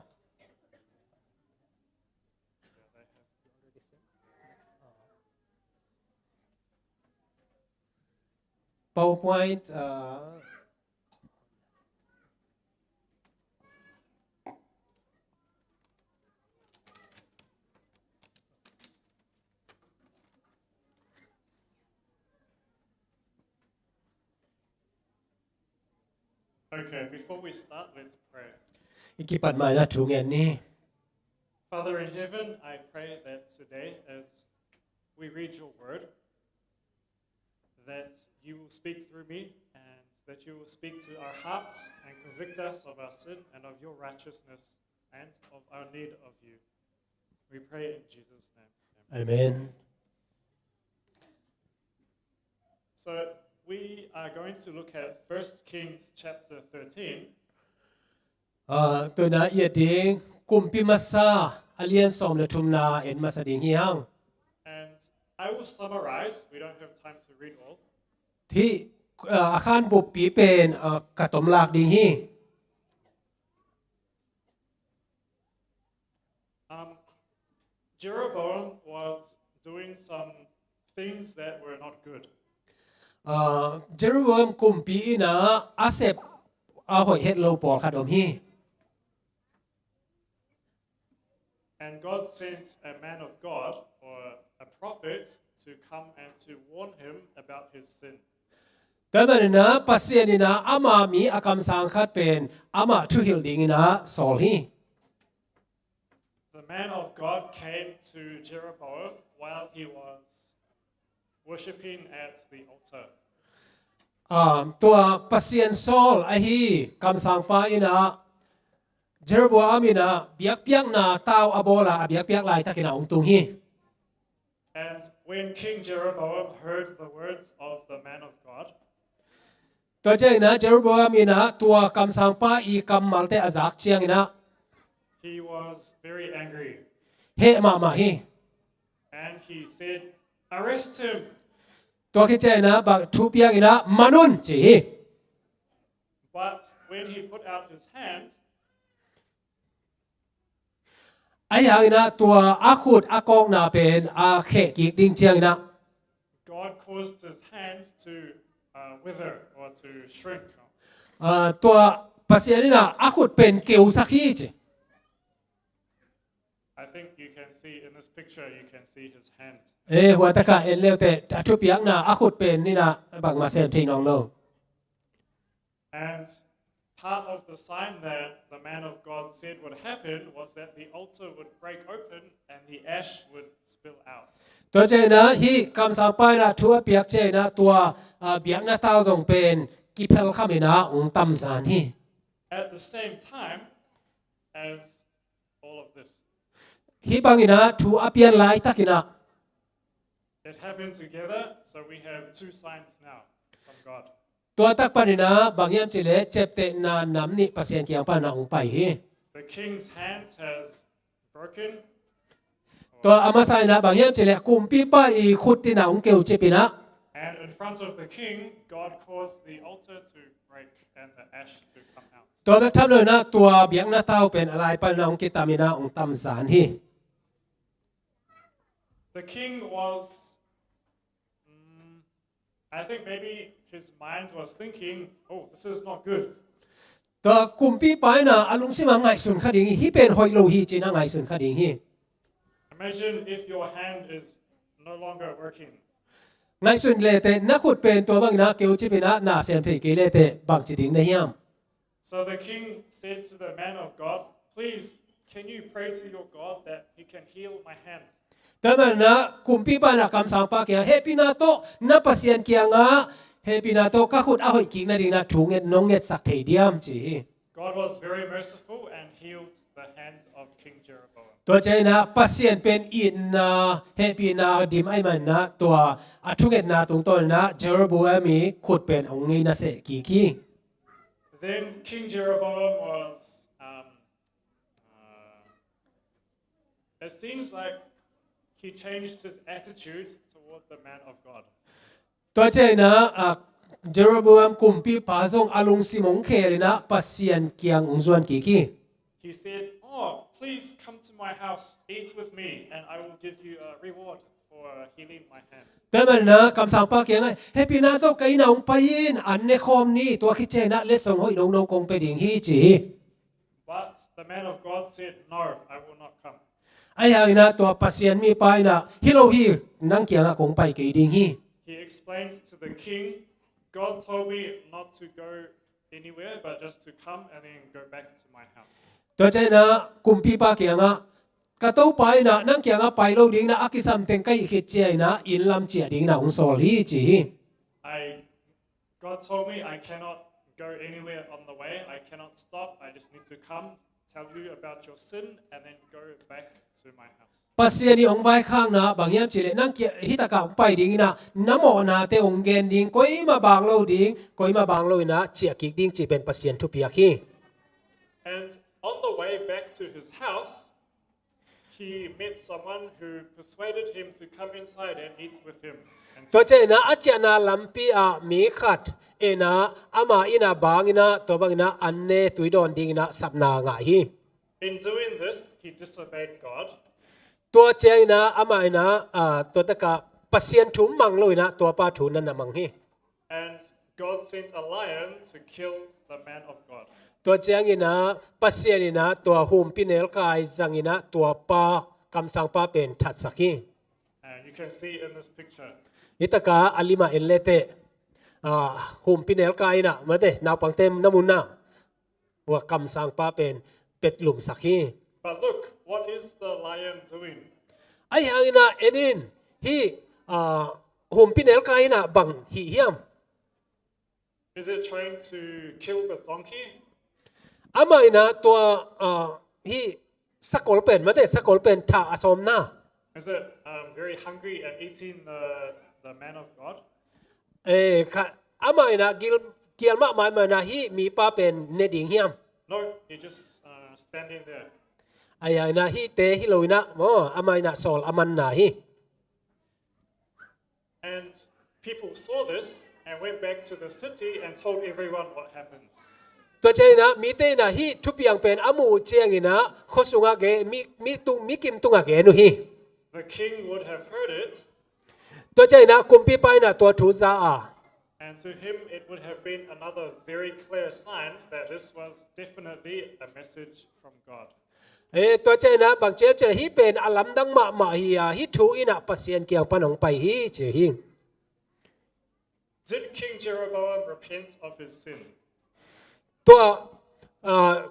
PowerPoint, uh, Okay, before we start, let's pray. I kipat ma-in ah thu ngen ni. Father in heaven, I pray that today, as we read your word, that you will speak through me and that you will speak to our hearts and convict us of our sin and of your righteousness and of our need of you. We pray in Jesus' name. Amen. Amen. So we are going to look at First Kings chapter thirteen. Ah, tu-in ah i et ding Kumpi Masa a lian sawm le thumna en masa ding hi hang. And I will summarize. We don't have time to read all. Hih, ah, a khan buppi pen, ah, ka tomlak ding hi. Um, Jeroboam was doing some things that were not good. Ah, Jeroboam kumpi in ah a sep a hoih het lo pawlkhat om hi. And God sent a man of God or a prophet to come and to warn him about his sin. Tua ahih manin ah Pasian in ah ama mi a kamsang khat pen amah thuhilh dingin ah sawl hi. The man of God came to Jeroboam while he was worshipping at the altar. Ah, tua Pasian sawl ahi kamsangpa in ah Jeroboam in ah biakpiakna tau a bawl a, a biakpiak laitakin ah hong tung hi. And when King Jeroboam heard the words of the man of God, tua ciangin ah Jeroboam in ah tua kamsangpa i kammalte a zak ciangin ah, he was very angry. Heh mahmah hi. And he said, "Arrest him." Tua khit ciangin ah bang thu piak in ah, "Man un," ci hi. But when he put out his hand, ahi hangin ah tua a khut a kawkna pen a kheh kik ding ciangin ah, God caused his hand to, uh, wither or to shrink. Ah, tua Pasian in ah a khut pen keusak hi ci. I think you can see in this picture, you can see his hand. Eh, hua taka en le uh teh, a thupiakna a khut pen in ah bangmah sem thei nawn lo. And part of the sign that the man of God said would happen was that the altar would break open and the ash would spill out. Tua ciangin ah hih kamsangpa in ah thu a piak ciangin ah tua, ah, biakna tau zong pen kiphel kham in ah hong tamzan hi. At the same time as all of this. Hih bangin ah thu a pian laitakin ah, it happened together, so we have two signs now from God. Tua tak panin ah bang hiam cih leh ciaptehna nam nih Pasian kiang pan ah hong pai hi. The king's hand has broken. Tua a masa in ah bang hiam cih leh kumpipa i khut in ah hong keucip in ah. And in front of the king, God caused the altar to break and the ash to come out. Tua bek tham lo in ah tua biakna tau pen a lai pan in ah hong kitam in ah hong tamzan hi. The king was, mm, I think maybe his mind was thinking, "Oh, this is not good." Tua kumpipa in ah a lungsim ah ngaihsun kha ding hi, hih pen hoih lo hi ci in ah ngaihsun kha ding hi. Imagine if your hand is no longer working. Ngaihsun le teh, na khut pen tua bangin ah keu cipin ah na sem thei kei le teh bangci ding na hiam? So the king said to the man of God, "Please, can you pray to your God that he can heal my hand?" Tua manin ah kumpipa in ah kamsangpa kiangah, "Hehpihna tawh na Pasian kiangah, hehpihna tawh ka khut a hoih kik nadingin ah thu nget, nong ngetsak thei diam?" ci hi. God was very merciful and healed the hand of King Jeroboam. Tua ciangin ah Pasian pen itna, hehpihna dim ahih manin ah tua a thungetna tungtawnin ah Jeroboam i khut pen hong ngei nasia kik hi. Then King Jeroboam was, um, uh, it seems like he changed his attitude toward the man of God. Tua ciangin ah, ah, Jeroboam kumpipa zong a lungsim hong khelin ah Pasian kiang hong zuan kik hi. He said, "Oh, please come to my house, eat with me, and I will give you a reward for healing my hand." Tua manin ah kamsangpa kiangah, "Hehpihna tawh ka inn ah hong pai in, an ne khawm ni, tua khit ciangin ah letsong hoih nono kong pia ding hi," ci hi. But the man of God said, "No, I will not come." Ahi hangin ah tua Pasian mipa in ah, "Hi lo hi, nang kiangah kong pai kei ding hi." He explained to the king, "God told me not to go anywhere, but just to come and then go back to my house." Tua ciangin ah kumpipa kiangah, "Ka topa in ah nang kiangah pai lo dingin ah a kisam teng ka hih khit ciangin ah inn lam ciah dingin ah hong sawl hi," ci hi. I God told me I cannot go anywhere on the way. I cannot stop. I just need to come, tell you about your sin, and then go back to my house. Pasian i hong vaikhakna bang hiam cih leh, nang kia, hih takah hong pai dingin ah, na mawhnate hong gen ding, koima bang lo ding, koima bang lo in ah ciah kik ding cih pen Pasian thupiak hi. And on the way back to his house, he met someone who persuaded him to come inside and eat with him. And tua ciangin ah a ciahna lampi ah mi khat in ah, ama inn ah bangin ah, tua bangin ah an ne tui dawn dingin ah sapna ngah hi. In doing this, he disobeyed God. Tua ciangin ah amah in ah, ah, tua takah Pasian thu mang lo in ah tuapa thu na na mang hi. And God sent a lion to kill the man of God. Tua ciangin ah Pasian in ah tua humpi nelkai zangin ah tuapa kamsangpa pen thatsak hi. And you can see in this picture. Hih takah a limah en le teh, ah, humpi nelkai in ah, mate, naupangte na mu na, tua kamsangpa pen petlumsak hi. But look, what is the lion doing? Ahi hangin ah en in, hih, ah, humpi nelkai in ah bang hih hiam? Is it trying to kill the donkey? Amah in ah tua, ah, hih sakol pen, mate, sakol pen thah a sawm na. Is it, um, very hungry and eating the, the man of God? Eh, kha, amah in ah gil, kial mahmah in ah hih mipa pen ne ding hiam? No, he just, uh, standing there. Ahi hangin ah hihte hi lo in ah maw, amah in ah sawl a manna hi. And people saw this and went back to the city and told everyone what happened. Tua ciangin ah mite in ah hih thupiang pen a muh ciangin ah khua sungah gen, mi, mi tung, mi kim tungah gen uh hi. The king would have heard it. Tua ciangin ah kumpipa in ah tua thu za a. And to him it would have been another very clear sign that this was definitely a message from God. Eh, tua ciangin ah bang ci hiam cih leh hih pen a lamdang mahmah hi a, hih thu in ah Pasian kiang pan hong pai hi ci hi. Did King Jeroboam repent of his sin? Tua, ah,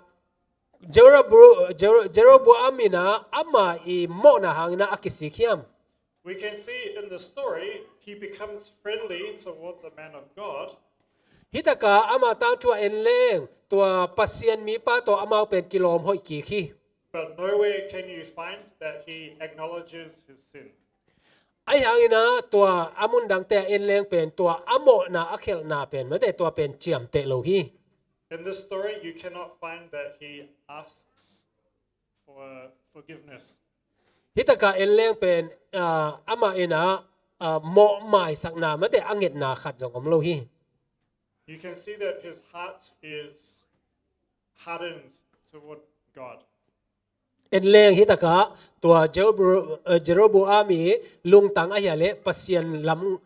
Jerobo-, Jero-, Jeroboam in ah ama i mawhna hangin ah a kisik hiam? We can see in the story, he becomes friendly toward the man of God. Hih takah ama tangthu ah en leng, tua Pasian mipa tawh amau pen kilawm hoih kik hi. But nowhere can you find that he acknowledges his sin. Ahi hangin ah tua a mun dangte ah en leng pen tua a mawhna a khelhna pen, mate, tua pen ciamteh lo hi. In this story, you cannot find that he asks for forgiveness. Hih takah en leng pen, ah, amah in ah, ah, mawhmaisakna, mate, a ngetna khat zong om lo hi. You can see that his heart is hardened toward God. En leng hih takah tua Jerobo-, eh, Jeroboam i lungtang ahi a leh Pasian lam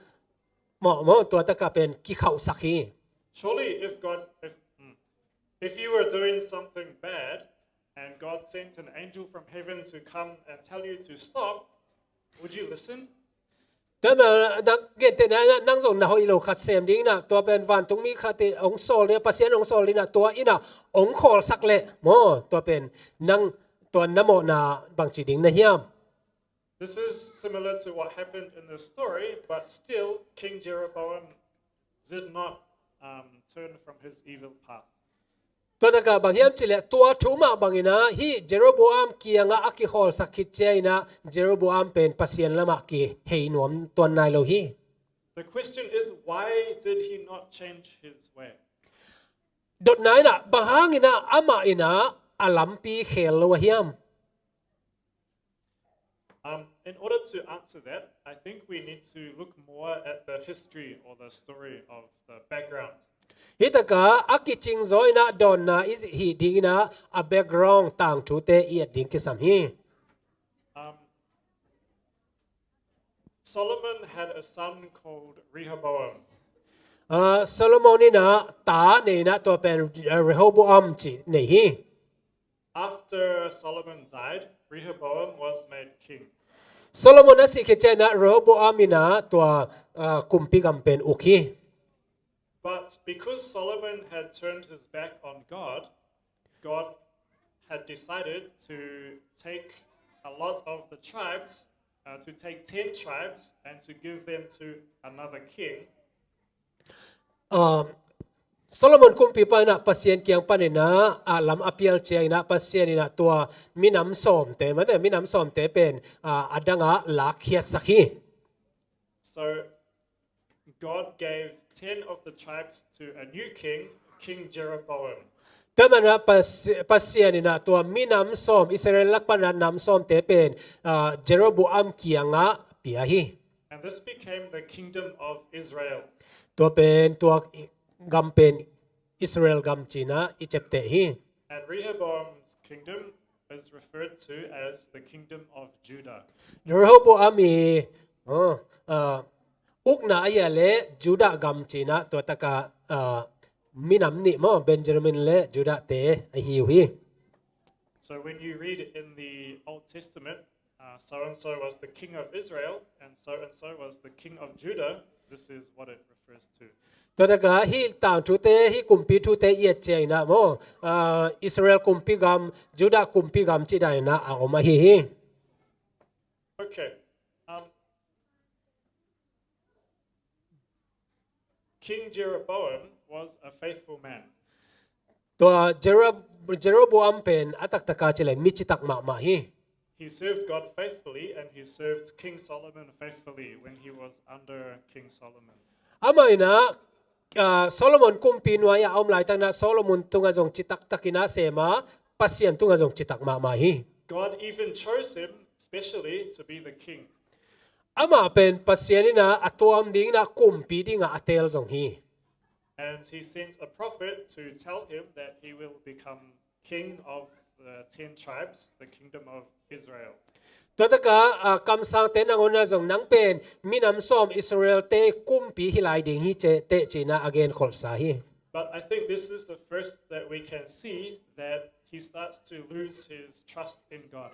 mawh, mawh, tua takah pen kikhauhsak hi. Surely if God, if, mm, if you were doing something bad and God sent an angel from heaven to come and tell you to stop, would you listen? Tua manin nang gentehna in ah nang zong na hoih lo khat sem ding in ah, tua pen vantungmi khat in hong sawl ding, Pasian hong sawl ding in ah, tua in ah hong khawlsak leh maw, tua pen nang tua na mawhna bangci ding na hiam? This is similar to what happened in the story, but still King Jeroboam did not um, turn from his evil path. Tua takah bang hiam cih leh tua thu mah bangin ah hih Jeroboam kiangah a kikhawlsak khit ciangin ah Jeroboam pen Pasian lamah kihei nuam tuan nai lo hi. The question is, why did he not change his way? Dotna in ah bang hangin ah amah in ah a lampi khel lo a hiam? Um, in order to answer that, I think we need to look more at the history or the story of the background. Hih takah a kicing zaw in ah dawnna i hih dingin ah a background tangthute i et ding kisam hi. Um, Solomon had a son called Rehoboam. Ah, Solomon in ah ta nei in ah tua pen, ah, Rehoboam cih nei hi. After Solomon died, Rehoboam was made king. Solomon a sih khit ciangin ah Rehoboam in ah tua, ah, kumpi gam pen uk hi. But because Solomon had turned his back on God, God had decided to take a lot of the tribes, uh, to take ten tribes and to give them to another king. Ah, Solomon kumpipa in ah Pasian kiang panin ah, ah, lam a pial ciangin ah Pasian in ah tua minam sawmte, mate, minam sawmte pen, ah, a dangah lakkhiatsak hi. So God gave ten of the tribes to a new king, King Jeroboam. Tua manin ah Pas-, Pasian in ah tua minam sawm, Israel lak panin ah nam sawmte pen, ah, Jeroboam kiangah pia hi. And this became the kingdom of Israel. Tua pen, tua gam pen Israel gam ci-in ah i ciapteh hi. And Rehoboam's kingdom is referred to as the kingdom of Judah. Rehoboam i, oh, ah, ukna a hia leh Judah gam ci-in ah tua takah, ah, minam nih maw, Benjamin leh Judah te ahi uh hi. So when you read in the Old Testament, uh, so and so was the king of Israel, and so and so was the king of Judah, this is what it refers to. Tua takah hih tangthute, hih kumpi thute i et ciangin ah maw, ah, Israel kumpi gam, Judah kumpi gam cih danin ah a om ahi hi. Okay. Um, King Jeroboam was a faithful man. Tua Jero-, Jeroboam pen a taktaka cih leh mi citak mahmah hi. He served God faithfully, and he served King Solomon faithfully when he was under King Solomon. Amah in ah, ah, Solomon kumpi nuai-ah a om laitakin ah Solomon tungah zong citak takin ah sem a, Pasian tungah zong citak mahmah hi. God even chose him specially to be the king. Amah pen Pasian in ah a tuam dingin ah kumpi dingah a teel zong hi. And he sent a prophet to tell him that he will become king of the ten tribes, the kingdom of Israel. Tua takah, ah, kamsangte nangawn ah zong nang pen minam sawm Israel-te kumpi hi lai ding hi ci-, teh ci-in ah a genkholhsa hi. But I think this is the first that we can see that he starts to lose his trust in God.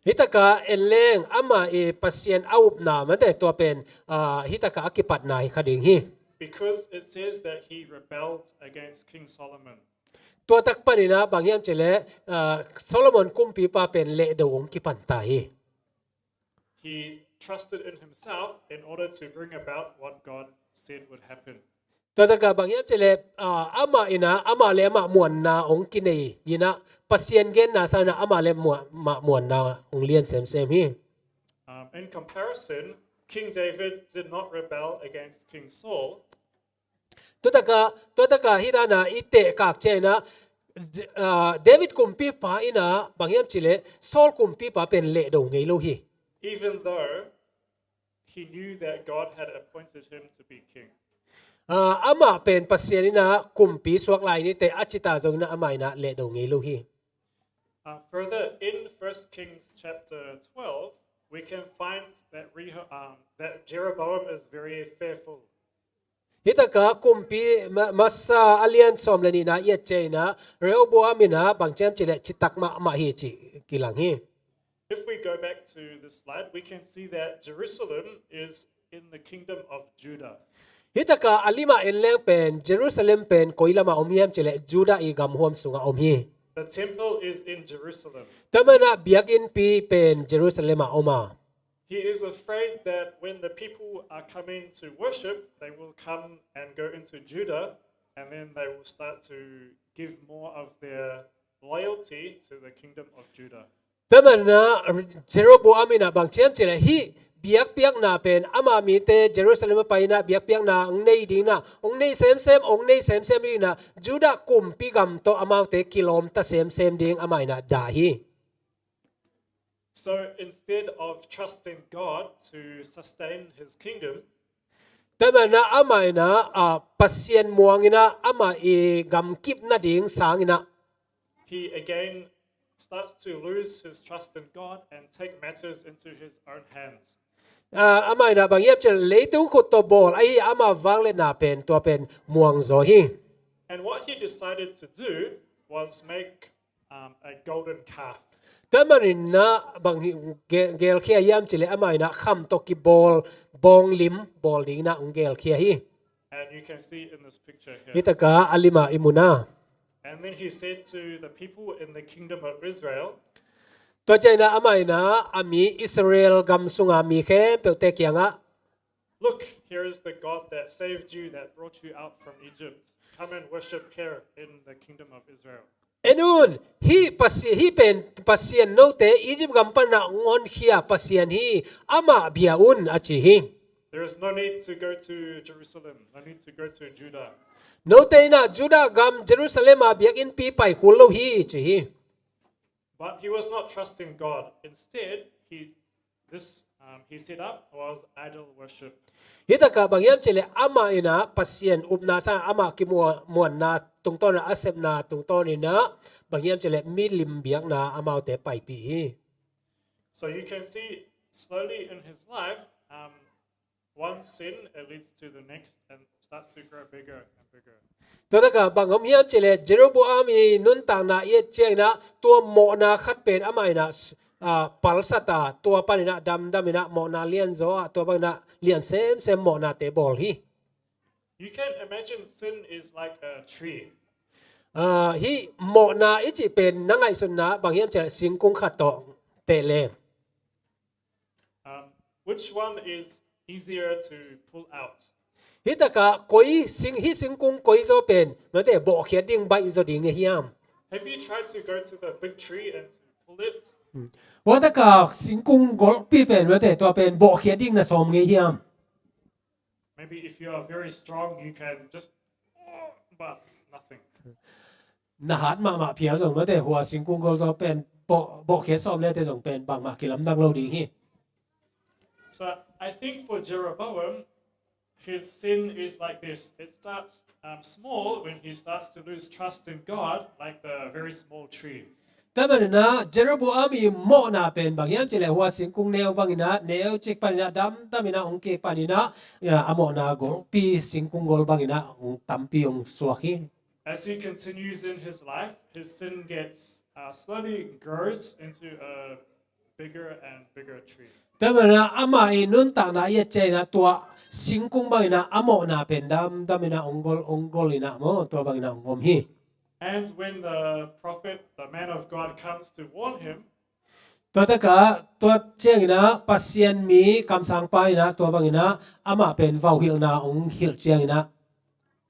Hih takah en leng amah i Pasian a upna, mate, tua pen, ah, hih takah a kipatna hi kha ding hi. Because it says that he rebelled against King Solomon. Tua tak panin ah bang hiam cih leh, ah, Solomon kumpipa pen lehdo hong kipan ta hi. He trusted in himself in order to bring about what God said would happen. Tua takah bang hiam cih leh, ah, amah in ah, amah le amah muanna hong kinei in ah, Pasian genna sangin ah amah le mua-, amah muanna hong lian semsem hi. Um, in comparison, King David did not rebel against King Saul. Tua takah, tua takah hih dan ah i tehkak ciangin ah, ah, David kumpipa in ah bang hiam cih leh Saul kumpipa pen lehdo ngei lo hi. Even though he knew that God had appointed him to be king. Ah, amah pen Pasian in ah kumpi suak lai ni teh a ci ta zongin ah amah in ah lehdo ngei lo hi. Uh, further, in First Kings chapter twelve, we can find that Reho-, um, that Jeroboam is very fearful. Hih takah kumpi ma-, masa a lian sawm le nihna i et ciangin ah Rehoboam in ah bang ci hiam cih leh citak mahmah hi cih kilang hi. If we go back to this slide, we can see that Jerusalem is in the kingdom of Judah. Hih takah a limah en leng pen Jerusalem pen koi lamah om hiam cih leh Judah i gamhuam sungah om hi. The temple is in Jerusalem. Tua manin ah biakinnpi pen Jerusalem ah om a. He is afraid that when the people are coming to worship, they will come and go into Judah, and then they will start to give more of their loyalty to the kingdom of Judah. Tua manin ah Jeroboam in ah bang ci hiam cih leh hih biakpiakna pen ama mite Jerusalem ah pai in ah biakpiakna hong nei ding in ah, hong nei semsem, hong nei semsem ding in ah, Judah kumpi gam tawh amaute kilawm ta semsem ding amah in ah dah hi. So instead of trusting God to sustain his kingdom, tua manin ah amah in ah, ah, Pasian muang in ah amah i gamkip nading sang in ah, he again starts to lose his trust in God and take matters into his own hands. Ah, amah in ah bang hiam cih leh leitung khut tawh bawl ahi, ama vangliatna pen tua pen muang zaw hi. And what he decided to do was make, um, a golden calf. Tua manin ah bang hi, ge-, gelkhia hiam cih leh amah in ah kham tawh kibawl bawnglim bawl ding in ah hong gelkhia hi. And you can see in this picture here. Hih takah a limah i mu na. And then he said to the people in the kingdom of Israel, tua ciangin ah amah in ah a mi Israel gam sunga mi khempeuhte kiangah, "Look, here is the God that saved you, that brought you out from Egypt. Come and worship here in the kingdom of Israel." En un, hih Pasi-, hih pen Pasian, note Egypt gam panin ah hong honkhia Pasian hi, amah bia un, a ci hi. There is no need to go to Jerusalem, no need to go to Judah. Note in ah Judah gam Jerusalem ah biakinnpi pai kul lo hi, ci hi. But he was not trusting God. Instead, he, this, um, he set up was idol worship. Hih takah bang hiam cih leh amah in ah Pasian upna sang amah kimuanna tungtawn in ah, a sepna tungtawn in ah bang hiam cih leh milim biakna amaute paipih hi. So you can see slowly in his life, um, one sin, it leads to the next and starts to grow bigger and bigger. Tua takah bang om hiam cih leh Jeroboam i nuntakna i et ciangin ah tua mawhna khat pen amah in ah, ah, palsat a, tua panin ah damdam in ah mawhna lianzaw a, tua bangin ah lian semsem mawhnate bawl hi. You can imagine sin is like a tree. Ah, hih mawhna i cih pen na ngaihsutna bang hiam cih leh singkung khat tawh teh le. Um, which one is easier to pull out? Hih takah koi sing, hih singkung koi zaw pen note bawhkhiat ding baih zaw ding ngei hiam? Have you tried to go to the big tree and to pull it? Hmm. Hua takah singkung golpi pen note tua pen bawhkhiat ding na sawm ngei hiam? Maybe if you are very strong, you can just, but nothing. Na hat mahmah phial zong note hua singkung gol zaw pen bawh, bawhkhiat sawm lete zong pen bangmah kilamdang lo ding hi. So I think for Jeroboam, his sin is like this. It starts, um, small when he starts to lose trust in God, like the very small tree. Tua manin ah Jeroboam i mawhna pen bang hiam cih leh hua singkung neu bangin ah, neu cik panin ah, damdam in ah hong kik panin ah, ya, a mawhna golpi singkung gol bangin ah hong tampi hong suak hi. As he continues in his life, his sin gets, uh, slowly grows into a bigger and bigger tree. Tua manin ah amah i nuntakna i et ciangin ah tua singkung bangin ah a mawhna pen damdam in ah hong gol, hong gol in ah maw, tua bangin ah hong om hi. And when the prophet, the man of God, comes to warn him, tua takah tua ciangin ah Pasian mi kamsangpa in ah tua bangin ah amah pen vauhilhna hong hilh ciangin ah,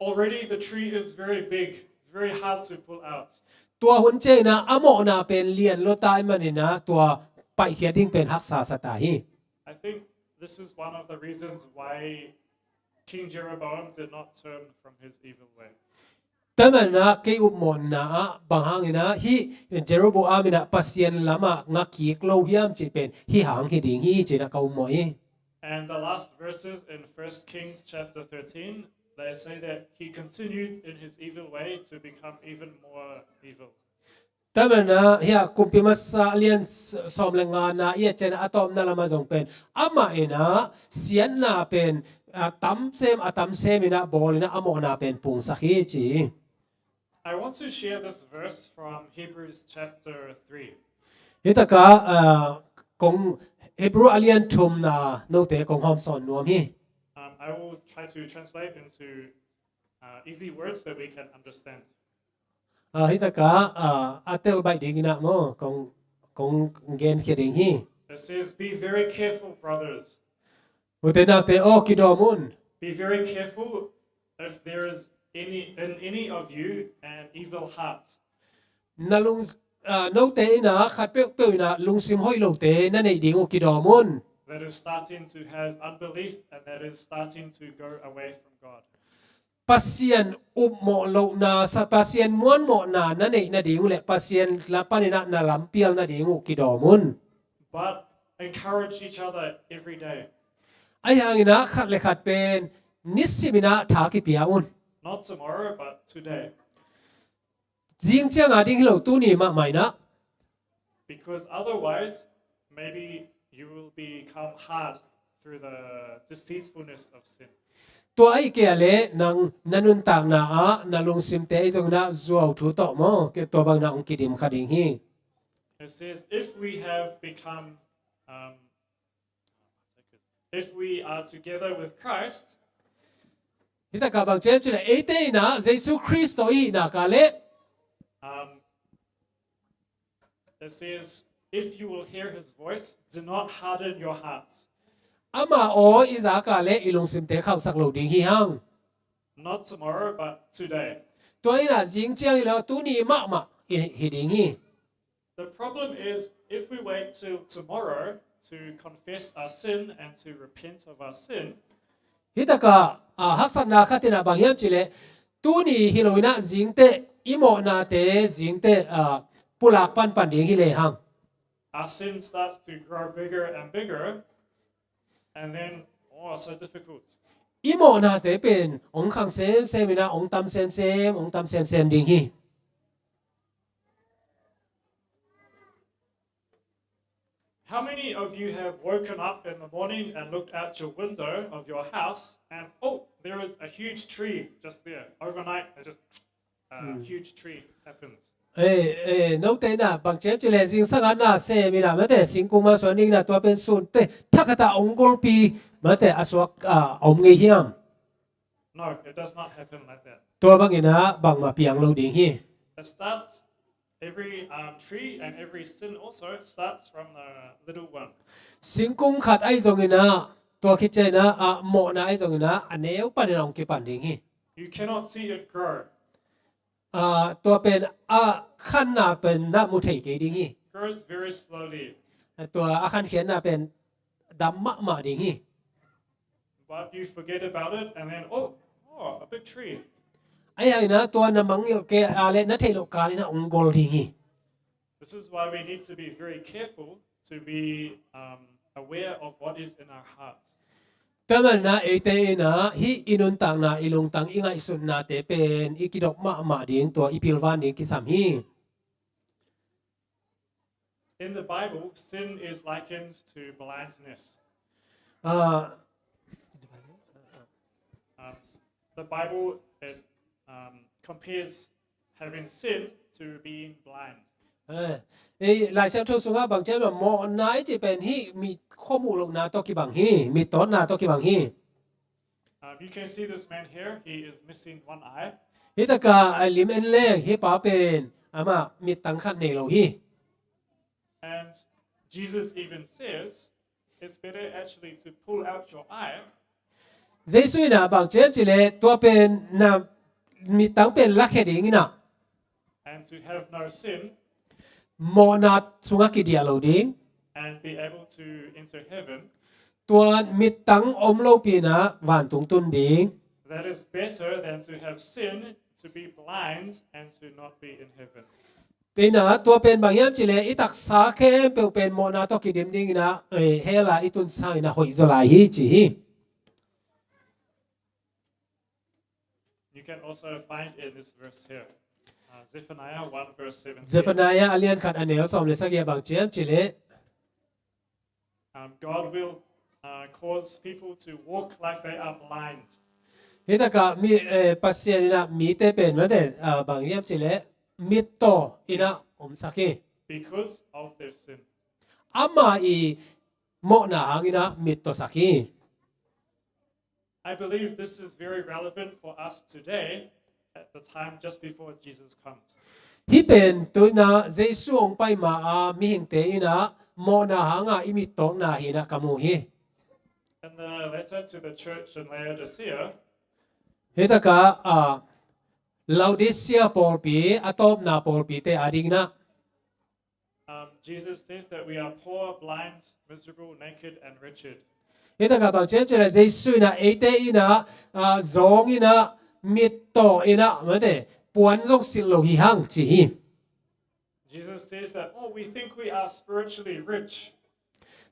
already the tree is very big, it's very hard to pull out. Tua hun ciangin ah a mawhna pen lian lo ta ahih manin ah tua paihkhiat ding pen haksa sa ta hi. I think this is one of the reasons why King Jeroboam did not turn from his evil way. Tua manin ah kei upmawhna ah bang hangin ah hih Jeroboam in ah Pasian lamah nga kik lo hiam cih pen hih hang hi ding hi ci-in ah ka upmawh hi. And the last verses in First Kings chapter thirteen, they say that he continued in his evil way to become even more evil. Tua manin ah hih a Kumpi Masa lian s-, sawm le ngana i et ciangin ah a tawpna lamah zong pen amah in ah siatna pen a tamsem, a tamsem in ah bawl in ah a mawhna pen pungsak hi ci hi. I want to share this verse from Hebrews chapter three. Hih takah, ah, kong Hebrew a lian thumna note kong hawmsawn nuam hi. Um, I will try to translate into uh, easy words that we can understand. Ah, hitakah ah, a tel baih dingin ah maw kong, kong genkhia ding hi. It says, "Be very careful, brothers. Ute naute aw, kidawm un. Be very careful if there is any in any of you an evil heart." Na lung ah, note in ah khat peuhpeuh in ah lungsim hoih lote na neih ding uh kidawm un. That is starting to have unbelief and that is starting to go away from God. Pasian upmawh lohna, sa- Pasian muanmawhna na neih nading uh le Pasian la panin ah na lampial nading uh kidawm un. But encourage each other every day. Ahi hangin ah khat le khat pen nisimin ah tha kipia un. Not tomorrow, but today. Zing ciang a ding hi lo, tuni mahmah in ah. Because otherwise, maybe you will become hard through the deceitfulness of sin. Tua ahih kei leh nang na nuntakna ah na lungsimte ahi zongin ah zuau thu tawh maw, kei tua bangin ah hong kidim kha ding hi. It says, if we have become, um, if we are together with Christ, Hitakah bang ci hiam cih leh eite in ah Jesu Khrist tawh i hih nak leh, um, it says, if you will hear his voice, do not harden your hearts. Ama aw i zak leh i lungsimte khauhsak lo ding hi hang. Not tomorrow, but today. Tua in ah zing ciang hi lo, tuni mahmah hi, hi ding hi. The problem is, if we wait till tomorrow to confess our sin and to repent of our sin, Hitakah ah, haksatna khat in ah bang hiam cih leh, tuni hi lo in ah zingteh i mawhnate zingteh ah, pulak panpan ding hi lehang. Our sin starts to grow bigger and bigger, and then, oh, so difficult. I mawhnate pen hong khang semsem in ah, hong tam semsem, hong tam semsem ding hi. How many of you have woken up in the morning and looked out your window of your house and, oh, there is a huge tree just there. Overnight, it just a huge tree happens. Eh, eh, note in ah bang ci hiam cih leh zingsang ah na sem in ah, mate, singkung mah suan ding in ah, tua pen sun teh thakhat ah hong golpi, mate, a suak ah, om ngei hiam? No, it does not happen like that. Tua bangin ah bangmah piang lo ding hi. It starts, every um, tree and every sin also starts from the little one. Singkung khat ahi zongin ah, tua khit ciangin ah, ah, mawhna ahi zongin ah, a neu panin ah hong kipan ding hi. You cannot see it grow. Ah, tua pen a khanna pen na mu thei kei ding hi. It grows very slowly. Ah, tua a khankhiatna pen dam mahmah ding hi. But you forget about it and then, oh, oh, a big tree. Ahi hangin ah tua na mangngilh kei leh na theih loh kal in ah hong gol ding hi. This is why we need to be very careful to be um, aware of what is in our hearts. Tua manin ah eite in ah hih i nuntakna, i lungtang, i ngaihsutnate pen i kidop mahmah ding, tua i pilvan ding kisam hi. In the Bible, sin is likened to blindness. Ah, Um, s- the Bible, it um, compares having sin to being blind. eh, eh, Lai Siangtho sungah bang ci hiam, mawhna i cih pen hih mit khuamuh lohna tawh kibang hi, mittawtna tawh kibang hi. Um, you can see this man here, he is missing one eye. Hitakah a lim en leng hih pa pen amah mittang khat nei lo hi. And Jesus even says, it's better actually to pull out your eye Jesu in ah bang ci hiam cih leh, tua pen na mittang pen lakhia ding in ah, and to have no sin mawhna sungah kidiah lo ding, and be able to enter heaven. tua mittang om lopi in ah vantung tun ding. That is better than to have sin, to be blind, and to not be in heaven. Tua in ah tua pen bang hiam cih leh, i taksa khempeuh pen mawhna tawh kidim ding in ah, eh, hell ah i tun sangin ah hoih zaw lai hi ci hi. You can also find in this verse here, uh, Zephaniah one verse seventeen. Zephaniah a lian khat a neu sawm le sagih ah bang ci hiam cih leh, Um, God will uh, cause people to walk like they are blind. Hitakah mi, eh, Pasian in ah mite pen mate, ah, bang hiam cih leh, mittaw in ah omsak hi. Because of their sin. Amah i mawhna hangin ah mittawsak hi. I believe this is very relevant for us today at the time just before Jesus comes. Hih pen tu-in ah Jesu hong pai ma-a mihingte in ah mawhna hanga i mittawkna hi-in ah ka mu hi. In the letter to the church in Laodicea, hih takah, ah, Laodicea pawlpi, a tawpna pawlpite adingin ah, um, Jesus says that we are poor, blind, miserable, naked, and wretched. Hih takah bang ci hiam cih leh Jesu in ah eite in ah, ah, zawng in ah, mittaw in ah, mate, puan zong silh lo hi hang ci hi. Jesus says that, "Oh, we think we are spiritually rich."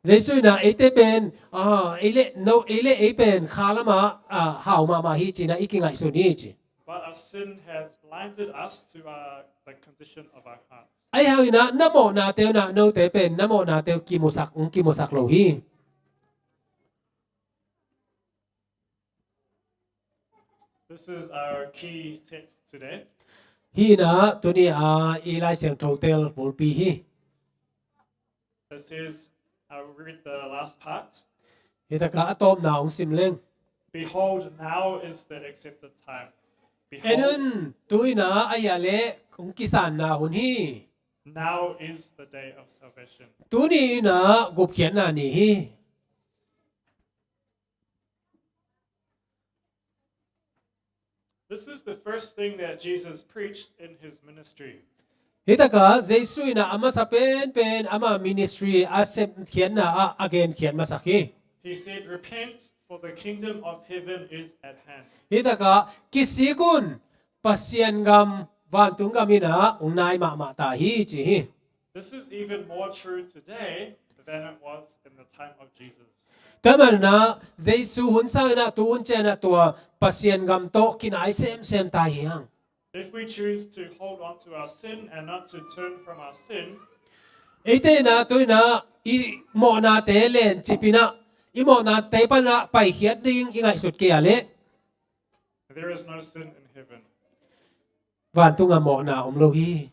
Jesu in ah eite pen, ah, ei le, no, ei le ei pen kha lamah, ah, hau mahmah hi ci-in ah i kingaihsun hi ci. But our sin has blinded us to, uh, the condition of our hearts. Ahi hangin ah na mawhnate un ah note pen na mawhnate uh kimusak, hong kimusak lo hi. This is our key text today. Hih in ah tuni-a i Lai Siangtho tel bulpi hi. This is, I will read the last part. Hih takah a tawpna hong sim leng. Behold, now is the accepted time. En un, tu-in ah ahih leh hong kisanna hun hi. Now is the day of salvation. Tuni in ah gupkhiatna ni hi. This is the first thing that Jesus preached in his ministry. Hih takah Jesu in ah a masa penpen ama ministry a sepkhiatna ah a genkhiat masak hi. He said, "Repent, for the kingdom of heaven is at hand." Hih takah kisik un, Pasian gam, vantung gam in ah hong nai mahmah ta hi ci hi. This is even more true today than it was in the time of Jesus. Tua manin ah Jesu hun sangin ah tu hun ciangin ah tua Pasian gam tawh kinai semsem ta hi hang. If we choose to hold on to our sin and not to turn from our sin, eite in ah tu-in ah i mawhnate lencip in ah, i mawhnate panin ah paikhiat ding i ngaihsut kei a leh, there is no sin in heaven. Vantung ah mawhna om lo hi.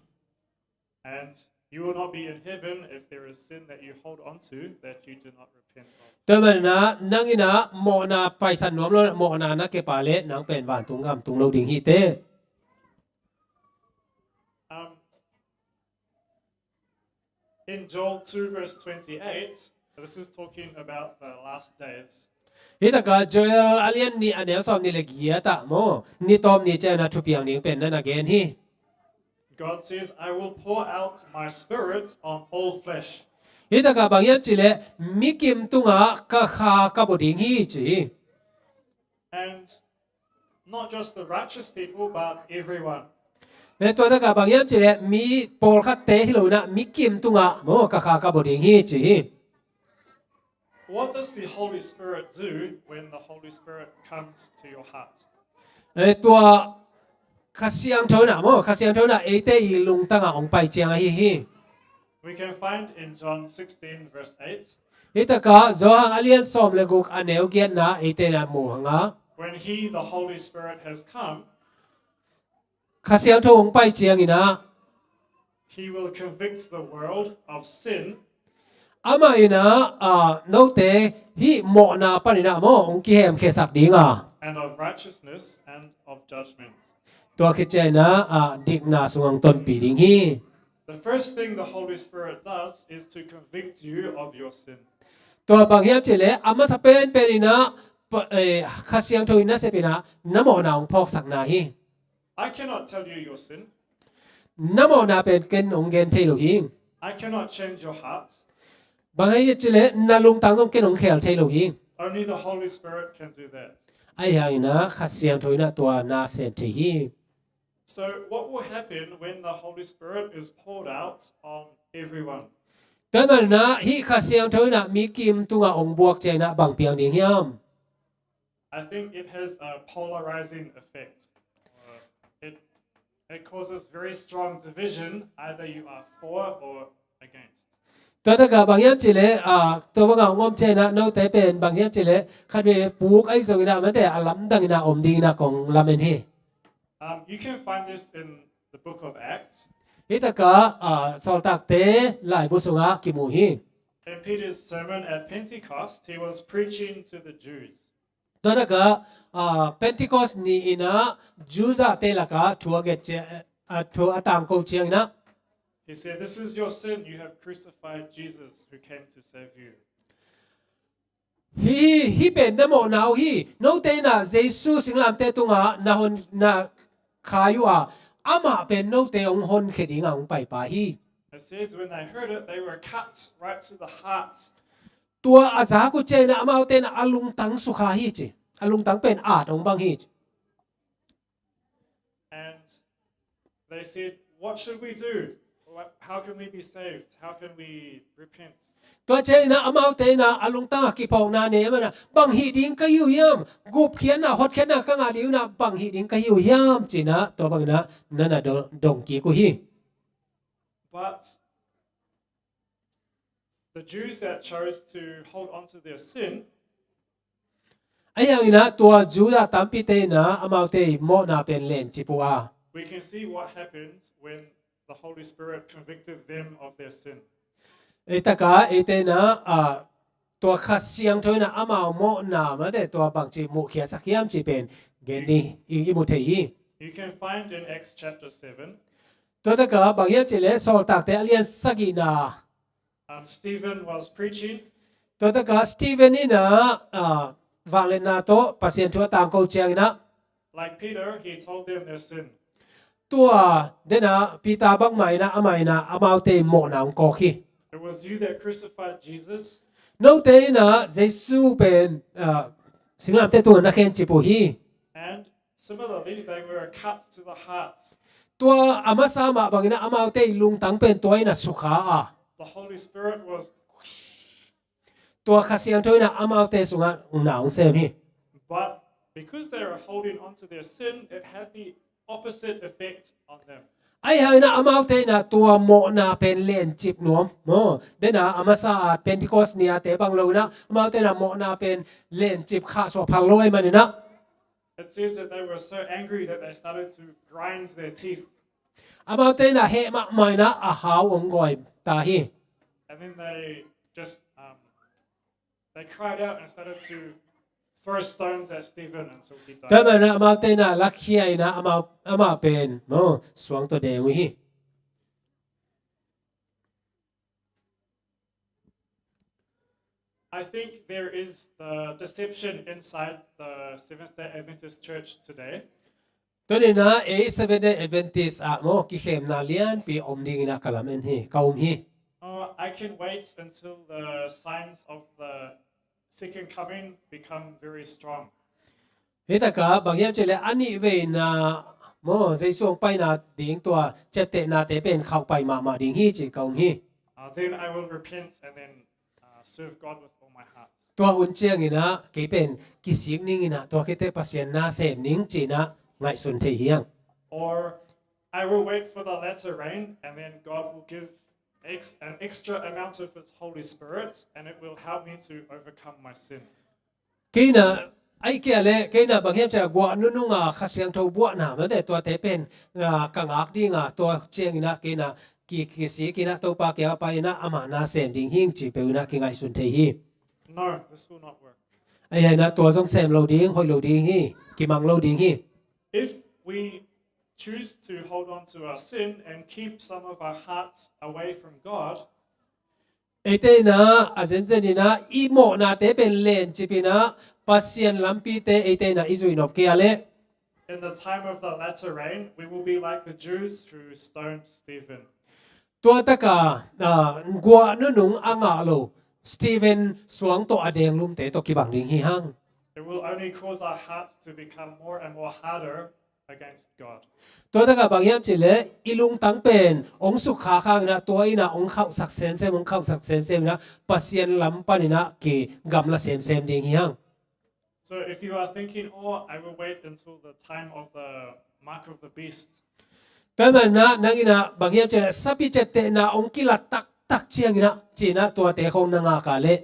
And you will not be in heaven if there is sin that you hold on to that you do not repent of. Tua manin ah nang in ah mawhna paisan nuam lo, mawhna na kep a leh nang pen vantung gam tung lo ding hi teh. Um, in Joel two verse twenty-eight, this is talking about the last days. Hih takah Joel a lian nih a neu sawmnih le giat ah maw, ni tawp ni ciangin ah thupiang ding pen na na gen hi. God says, "I will pour out my spirit on all flesh." Hih takah bang hiam cih leh mi kim tungah ka Kha ka bua ding hi ci hi. And not just the righteous people, but everyone. Le tua takah bang hiam cih leh mi pawlkhatte hi lo in ah mi kim tungah maw ka Kha ka bua ding hi ci hi. What does the Holy Spirit do when the Holy Spirit comes to your heart? Eh, tua Kha Siangtho in ah maw, Kha Siangtho in ah eite i lungtang ah hong pai ciang ahi hi. We can find in John sixteen verse eight. Hih takah Johan a lian sawm le guk a neu giatna eite in ah mu hang a, when he, the Holy Spirit, has come, Kha Siangtho hong pai ciangin ah, he will convict the world of sin. Amah in ah, ah, note hih mawhna panin ah maw hong kihemkhiasak ding a, and of righteousness and of judgment. Tua khit ciangin ah, ah, dikna sungah hong tonpih ding hi. The first thing the Holy Spirit does is to convict you of your sin. Tua bang hiam cih leh a masa penpen in ah pa-, eh, Kha Siangtho in nasep in ah na mawhna hong phawksakna hi. I cannot tell you your sin. Na mawhna pen ken hong gen thei lo hi. I cannot change your heart. Bang hiam cih leh na lungtang zong ken hong khel thei lo hi. Only the Holy Spirit can do that. Ahi hangin ah Kha Siangtho in ah tua na sem thei hi. So what will happen when the Holy Spirit is poured out on everyone? Tua manin ah hih Kha Siangtho in ah mi kim tungah hong buak ciangin ah bang piang ding hiam? I think it has a polarizing effect. Uh, it, it causes very strong division, either you are for or against. Tua takah bang hiam cih leh, ah, tua bangah hong om ciangin ah note pen bang hiam cih leh khatvei puk ahi zongin ah mate a lamdang in ah om dingin ah kong lamen hi. Um, you can find this in the book of Acts. Hih takah, ah, Sawltakte laibu sungah kimu hi. In Peter's sermon at Pentecost, he was preaching to the Jews. Tua takah, ah, Pentecost ni-in ah Jew zate lakah thu a gen ciang, ah, thu a tangko ciangin ah, He said, "This is your sin. You have crucified Jesus who came to save you." Hih, hih pen na mawhna uh hi. Note in ah Jesu singlamteh tungah na hon, na khai uh a, amah pen note hong honkhia dingah hong paipa hi. It says when they heard it, they were cut right to the heart. Tua a zak uh ciangin ah amaute in ah a lungtang sukha hi ci. A lungtang pen at hong bang hi ci. And they said, "What should we do? What, how can we be saved? How can we repent?" Tua ciangin ah amaute in ah a lungtang ah kiphawkna nei a, amah in ah, "Bang hih ding ka hi uh hiam? Gupkhiatna, hotkhiatna ka ngah ding uh ah, bang hih ding ka hi uh hiam?" ci-in ah tua bangin ah na na do-, dong kik uh hi. But the Jews that chose to hold on to their sin, ahi hangin ah tua Jew zah tampite in ah amaute mawhna pen lencip uh a, we can see what happened when the Holy Spirit convicted them of their sin. Ei takah eite in ah, ah, tua Kha Siangtho in ah amau mawhna mate tua bangci muhkhiatsak hiam cih pen gen ding i, i mu thei hi. You can find in Acts chapter seven. Tua takah bang hiam cih leh Sawltakte a lian sagihna. Um, Stephen was preaching. Tua takah Stephen in ah, ah, vangliatna tawh Pasian thu a tangko ciangin ah, like Peter, he told them their sin. Tua den ah Peter bangmah in ah amah in ah amaute mawhna hong kawk hi. It was you that crucified Jesus. Note in ah Jesu pen, ah, singlamteh tungah na khencip uh hi. And similarly, they were cut to the heart. Tua a masa mah bangin ah amaute lungtang pen tua in ah sukha a, the Holy Spirit was, tua Kha Siangtho in ah amaute sungah na hong sem hi. But because they were holding on to their sin, it had the opposite effect on them. Ahi hangin ah amaute in ah tua mawhna pen lencip nuam maw. Den ah a masa ah Pentecost ni-a te bang lo in ah amaute in ah mawhna pen lencip khahsuah phal lo ahih manin ah, it says that they were so angry that they started to grind their teeth. Amaute in ah heh mahmah in ah a hau hong gawi ta hi. And then they just, um, they cried out and started to throw stones at Stephen until he died. Tua manin ah amaute in ah lakhia in ah amah, amah pen maw suang tawh deng uh hi. I think there is the deception inside the Seventh-day Adventist Church today. Tuni-in ah ei Seventh-day Adventist ah maw kikhemna lianpi om dingin ah ka lamen hi, ka um hi. Oh, I can wait until the signs of the second coming become very strong. Hih takah bang hiam cih leh a nihveina maw Jesu hong paina ding tua ciaptehnate pen khauhpai mahmah ding hi cih ka um hi. Uh, then I will repent and then, uh, serve God with all my heart. Tua hun ciangin ah kei pen kisik ningin ah tua khit teh Pasian na sem ning ci-in ah ngaihsun thei hi hang. Or I will wait for the latter rain and then God will give ex-, an extra amount of His Holy Spirit and it will help me to overcome my sin. Kei in ah, ahih kei leh kei in ah bang hiam cih leh guah nunung a Kha Siangtho buahna mate tuate pen, ah, ka ngak ding a, tua ciangin ah kei in ah ki, kisik in ah Topa kiangah pai in ah amah na sem ding hing cih peuh in ah kingaihsun thei hi. No, this will not work. Ahi hangin ah tua zong sem lo ding, hoih lo ding hi, kimang lo ding hi. If we choose to hold on to our sin and keep some of our hearts away from God, eite in ah a zenzen in ah i mawhnate pen lencip in ah Pasian lampite eite in ah i zuih nop kei a leh, in the time of the latter rain, we will be like the Jews who stoned Stephen. Tua takah, ah, guah nunung a ngah lo Stephen suang tawh a denglumte tawh kibang ding hi hang. It will only cause our hearts to become more and more harder against God. Tua takah bang hiam cih leh i lungtang pen hong sukkhak hangin ah tua in ah hong khauhsak semsem, hong khauhsak semsem in ah Pasian lam panin ah kigamla semsem ding hi hang. So if you are thinking, "Oh, I will wait until the time of the mark of the beast." Tua manin ah nang in ah bang hiam cih leh sapi ciaptehna hong kilat taktak ciangin ah ci-in ah tuate khawng na ngak a leh,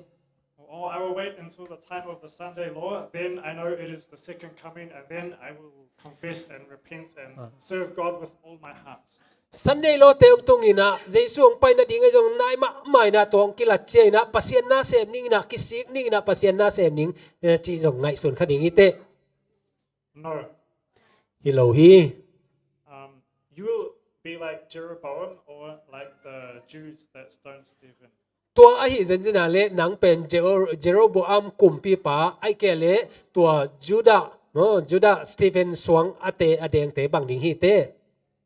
"Oh, I will wait until the time of the Sunday law, then I know it is the second coming, and then I will confess and repent and, ah, serve God with all my heart." Sunday lawte hong tung inah, Jesu hong pai nading ahi zong nai mahmah inah, tua hong kilat cia inah, Pasian na sem ning inah, kisik ning inah, Pasian na sem ning, eh, cih zong ngaihsun kha ding hi teh. No. Hi lo hi. Um, you will be like Jeroboam or like the Jews that stoned Stephen. Tua ahi zenzen a le nang pen Jero-, Jeroboam kumpipa, ahih kei leh tua Judah, no, Judah Stephen suang a te a dengte bang ding hi teh.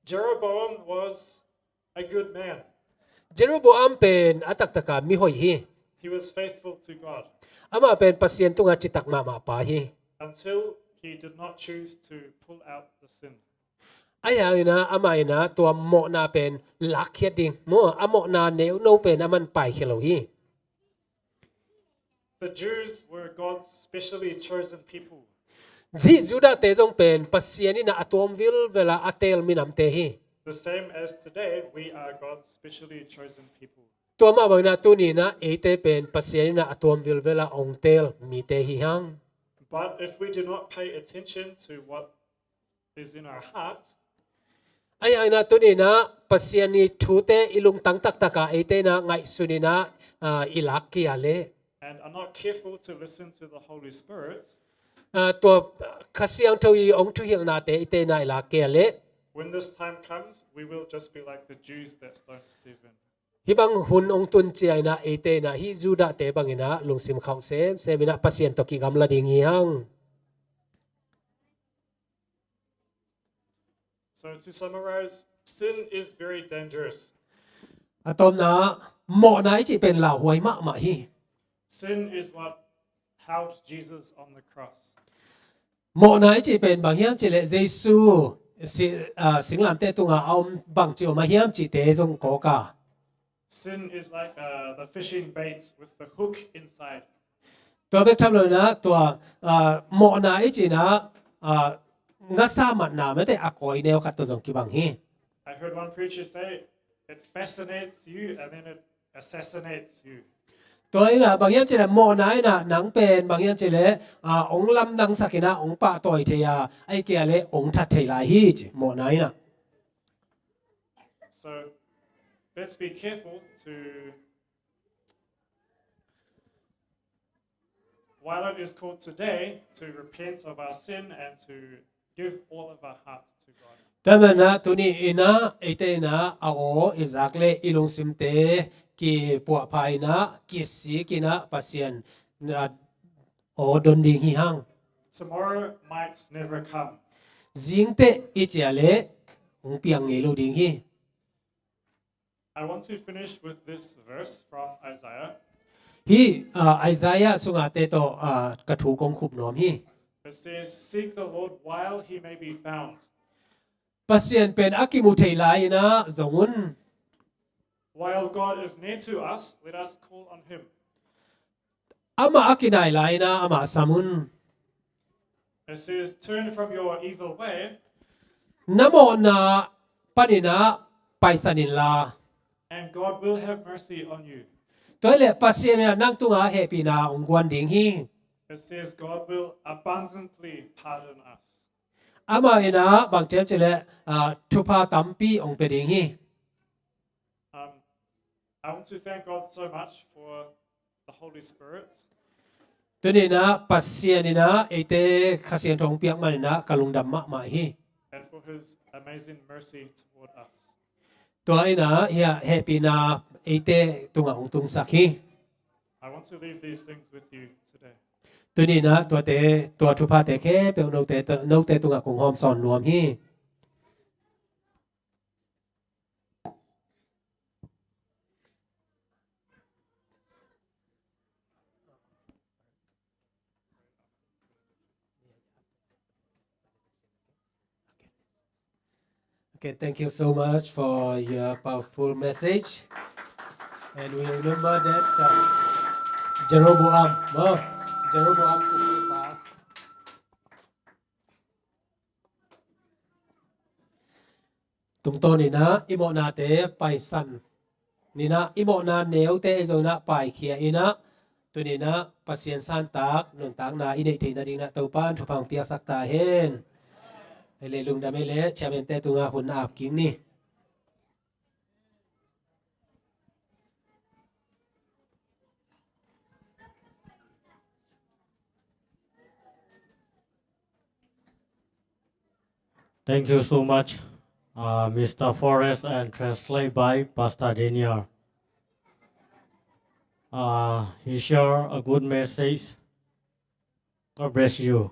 Jeroboam was a good man. Jeroboam pen a taktaka mihoih hi. He was faithful to God. Amah pen Pasian tungah citak mahmah pa hi. Until he did not choose to pull out the sin. Ahi hang inah, amah inah tua mawhna pen lakkhiat ding, maw, a mawhna neuno pen aman paikhia lo hi. The Jews were God's specially chosen people. Hih Judah-te zong pen Pasian inah a tuam vilvel a a teel minamte hi. The same as today, we are God's specially chosen people. Tua mah bang inah tuni inah eite pen Pasian inah a tuam vilvel a hong teel mite hi hang. But if we do not pay attention to what is in our heart, ahi hang inah tuni inah Pasian i thute i lungtang taktaka eite inah ngaihsun inah, ah, i lak kei a leh, and are not careful to listen to the Holy Spirit, ah, tua Kha Siangtho i hong thuhilhnate eite inah i lak kei a leh, when this time comes, we will just be like the Jews that stoned Stephen. Hih bang hun hong tun cia inah eite inah hih Judah-te bang inah lungsim khauh semsem inah Pasian tawh kigamla ding hi hang. So to summarize, sin is very dangerous. A tomna, mawhna i cih pen lauhuai mahmah hi. Sin is what held Jesus on the cross. Mawhna i cih pen bang hiam cih leh Jesu si-, ah, singlamteh tungah a om bangci om a hiam cihte zong kawk a. Sin is like, uh, the fishing baits with the hook inside. Tua bek tham lo inah tua, ah, mawhna i cih inah, ah, ngasa matna mete a kawi neu khat tawh zong kibang hi. I heard one preacher say, "It fascinates you and then it assassinates you." Tua inah bang hiam cih leh mawhna inah nang pen bang hiam cih leh, ah, hong lamdangsak inah hong pahtawi thei a, ahih kei leh hong that thei lai hi ci, mawhna inah. So let's be careful to, while it is called today to repent of our sin and to give all of our hearts to God. Tua manin ah tuni inah eite inah a aw i zak leh i lungsimte kipuahpha inah kisik inah Pasian a aw don ding hi hang. Tomorrow might never come. Zingteh i cih leh hong piang ngei lo ding hi. I want to finish with this verse from Isaiah. Hih, ah, Isaiah sungah te tawh, ah, ka thu kong khup nuam hi. It says, "Seek the Lord while he may be found." Pasian pen a kimu thei lai inah zong un. While God is near to us, let us call on him. Amah a kinai lai inah amah sam un. It says, "Turn from your evil way." Na mawhna pan inah paisan inla. And God will have mercy on you. Tua leh Pasian inah nang tungah hehpihna hong guan ding hi. It says, "God will abundantly pardon us." Amah inah bang hiam cih leh, ah, thupha tampi hong pia ding hi. Um, I want to thank God so much for the Holy Spirit. Tuni inah Pasian inah eite Kha Siangtho hong piak man inah ka lungdam mahmah hi. And for his amazing mercy toward us. Tua inah hih hehpihna eite tungah hong tungsak hi. I want to leave these things with you today. Tuni inah tuate, tua thuphate khempeuh note, note tungah kong hawmsawn nuam hi. Okay, thank you so much for your powerful message. And we remember that, uh, Jeroboam, oh, Jeroboam kumpipa. Tungtawn inah i mawhnate paisan inah, i mawhna neute i zong inah paikhia inah, tuni inah Pasian santak nuntakna i neih theih nading inah Topa'n thupha hong piaksak ta hen. Hei leh lungdam hei leh, chairman-te tungah hun ap kik ni. Thank you so much, uh, Mister Forrest, and translate by Pastor Daniel. Uh, he shared a good message. God bless you.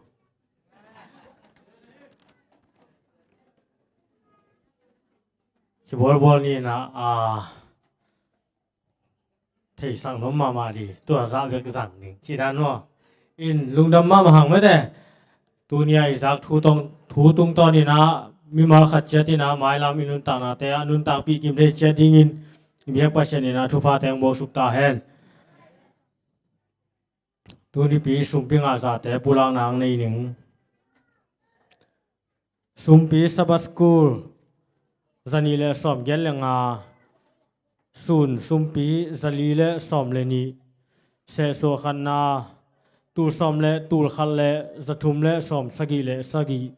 Ci bualbual ni na, uh, theisak nuam mahmah ding, tua zah bek zang ding ci dan maw. In lungdam mahmah hang mete. Tuni a i zak thu tong, thu tungtawn in ah mimal khat ciat in ah mailam i nuntaknate ah nuntakpih kim thei ciat dingin i biak Pasian in ah thupha teng buaksuk ta hen. Tunipi sumpi ngah zate pulakna ang nei ning. Sumpi Sabbath School zanih le sawmgiat le nga, sun sumpi zali le sawm le nih, sehsuah khatna tul sawm le tul khat le zathum le sawmsagih le sagih,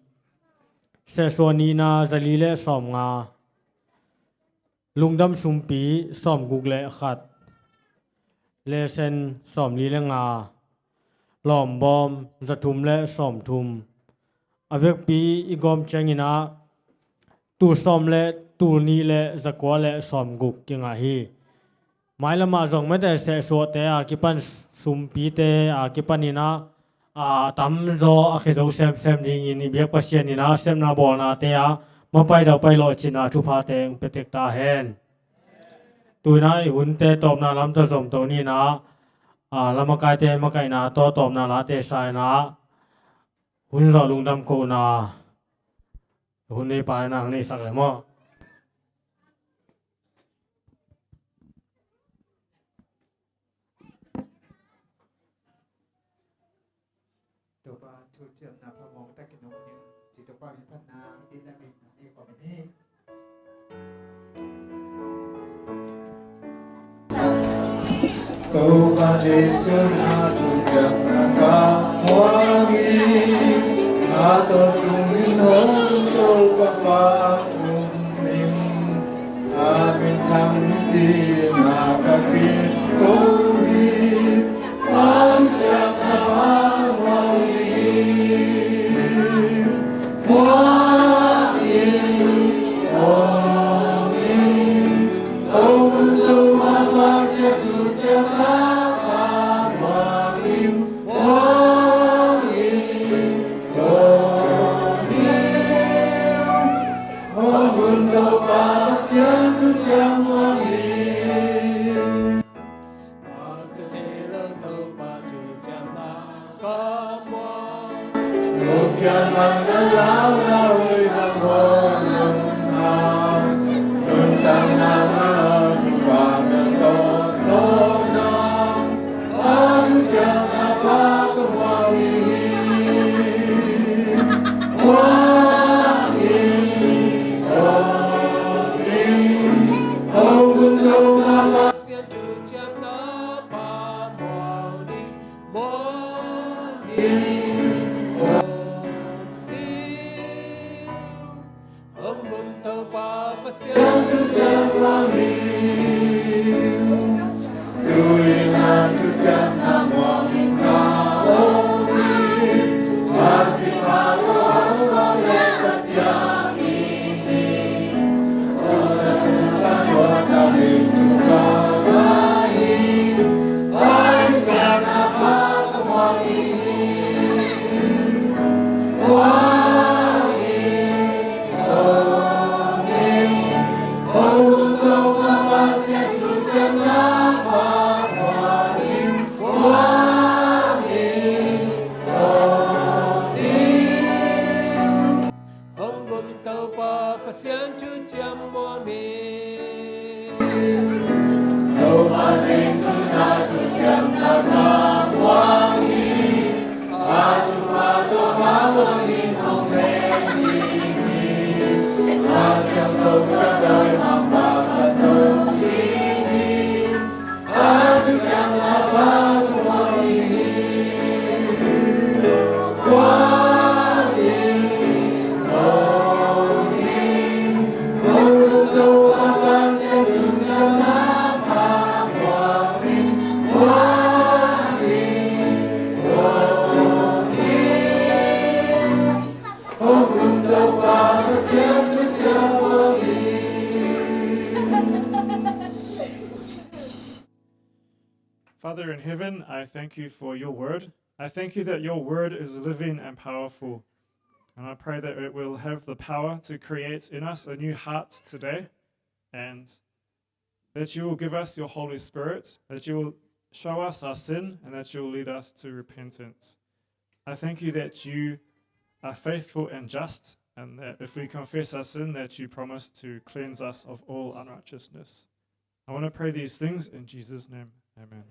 sehsuah nihna zali le sawmnga, lungdam sumpi sawmguk le khat, lesson sawmli le nga, lawmbawm zathum le sawmthum. A vekpi i gawm ciangin ah tul sawm le tul nih le zakua le sawmguk kingah hi. Mailamah zong mete sehsuahte a kipan, sumpite a kipan in ah a tamzaw a khia zo semsem dingin i biak Pasian in ah sepna bawlnate ah mapai dau pai lawh cin ah thupha teng pia tek ta hen. Tu in ah i hunte tawpna lam tawh zom to ni in ah, a, lamakaite makaihna tawh tawpna late sa in ah hun zawh lungdam kohna hun neipa in ah ang neihsak le maw. Topa thu ciamna phamawh takin hong ngen ci, Topa min phatna i la min na ni kong ni. Topa Jesu na thu ciamna ka muang hi, a tawntung in hong Topa pa kum in, a min thang ci na ka kin ko hi. Hong gun Topa Pasian thu ciam muang ni. Topa Jesu na thu ciam na ka muang hi. A thu pa to ka muang hi hong ven hi. A siam to ka dai mang ba ka song hi. Father in heaven, I thank you for your word. I thank you that your word is living and powerful. And I pray that it will have the power to create in us a new heart today, and that you will give us your Holy Spirit, that you will show us our sin, and that you will lead us to repentance. I thank you that you are faithful and just, and that if we confess our sin, that you promise to cleanse us of all unrighteousness. I want to pray these things in Jesus' name. Amen.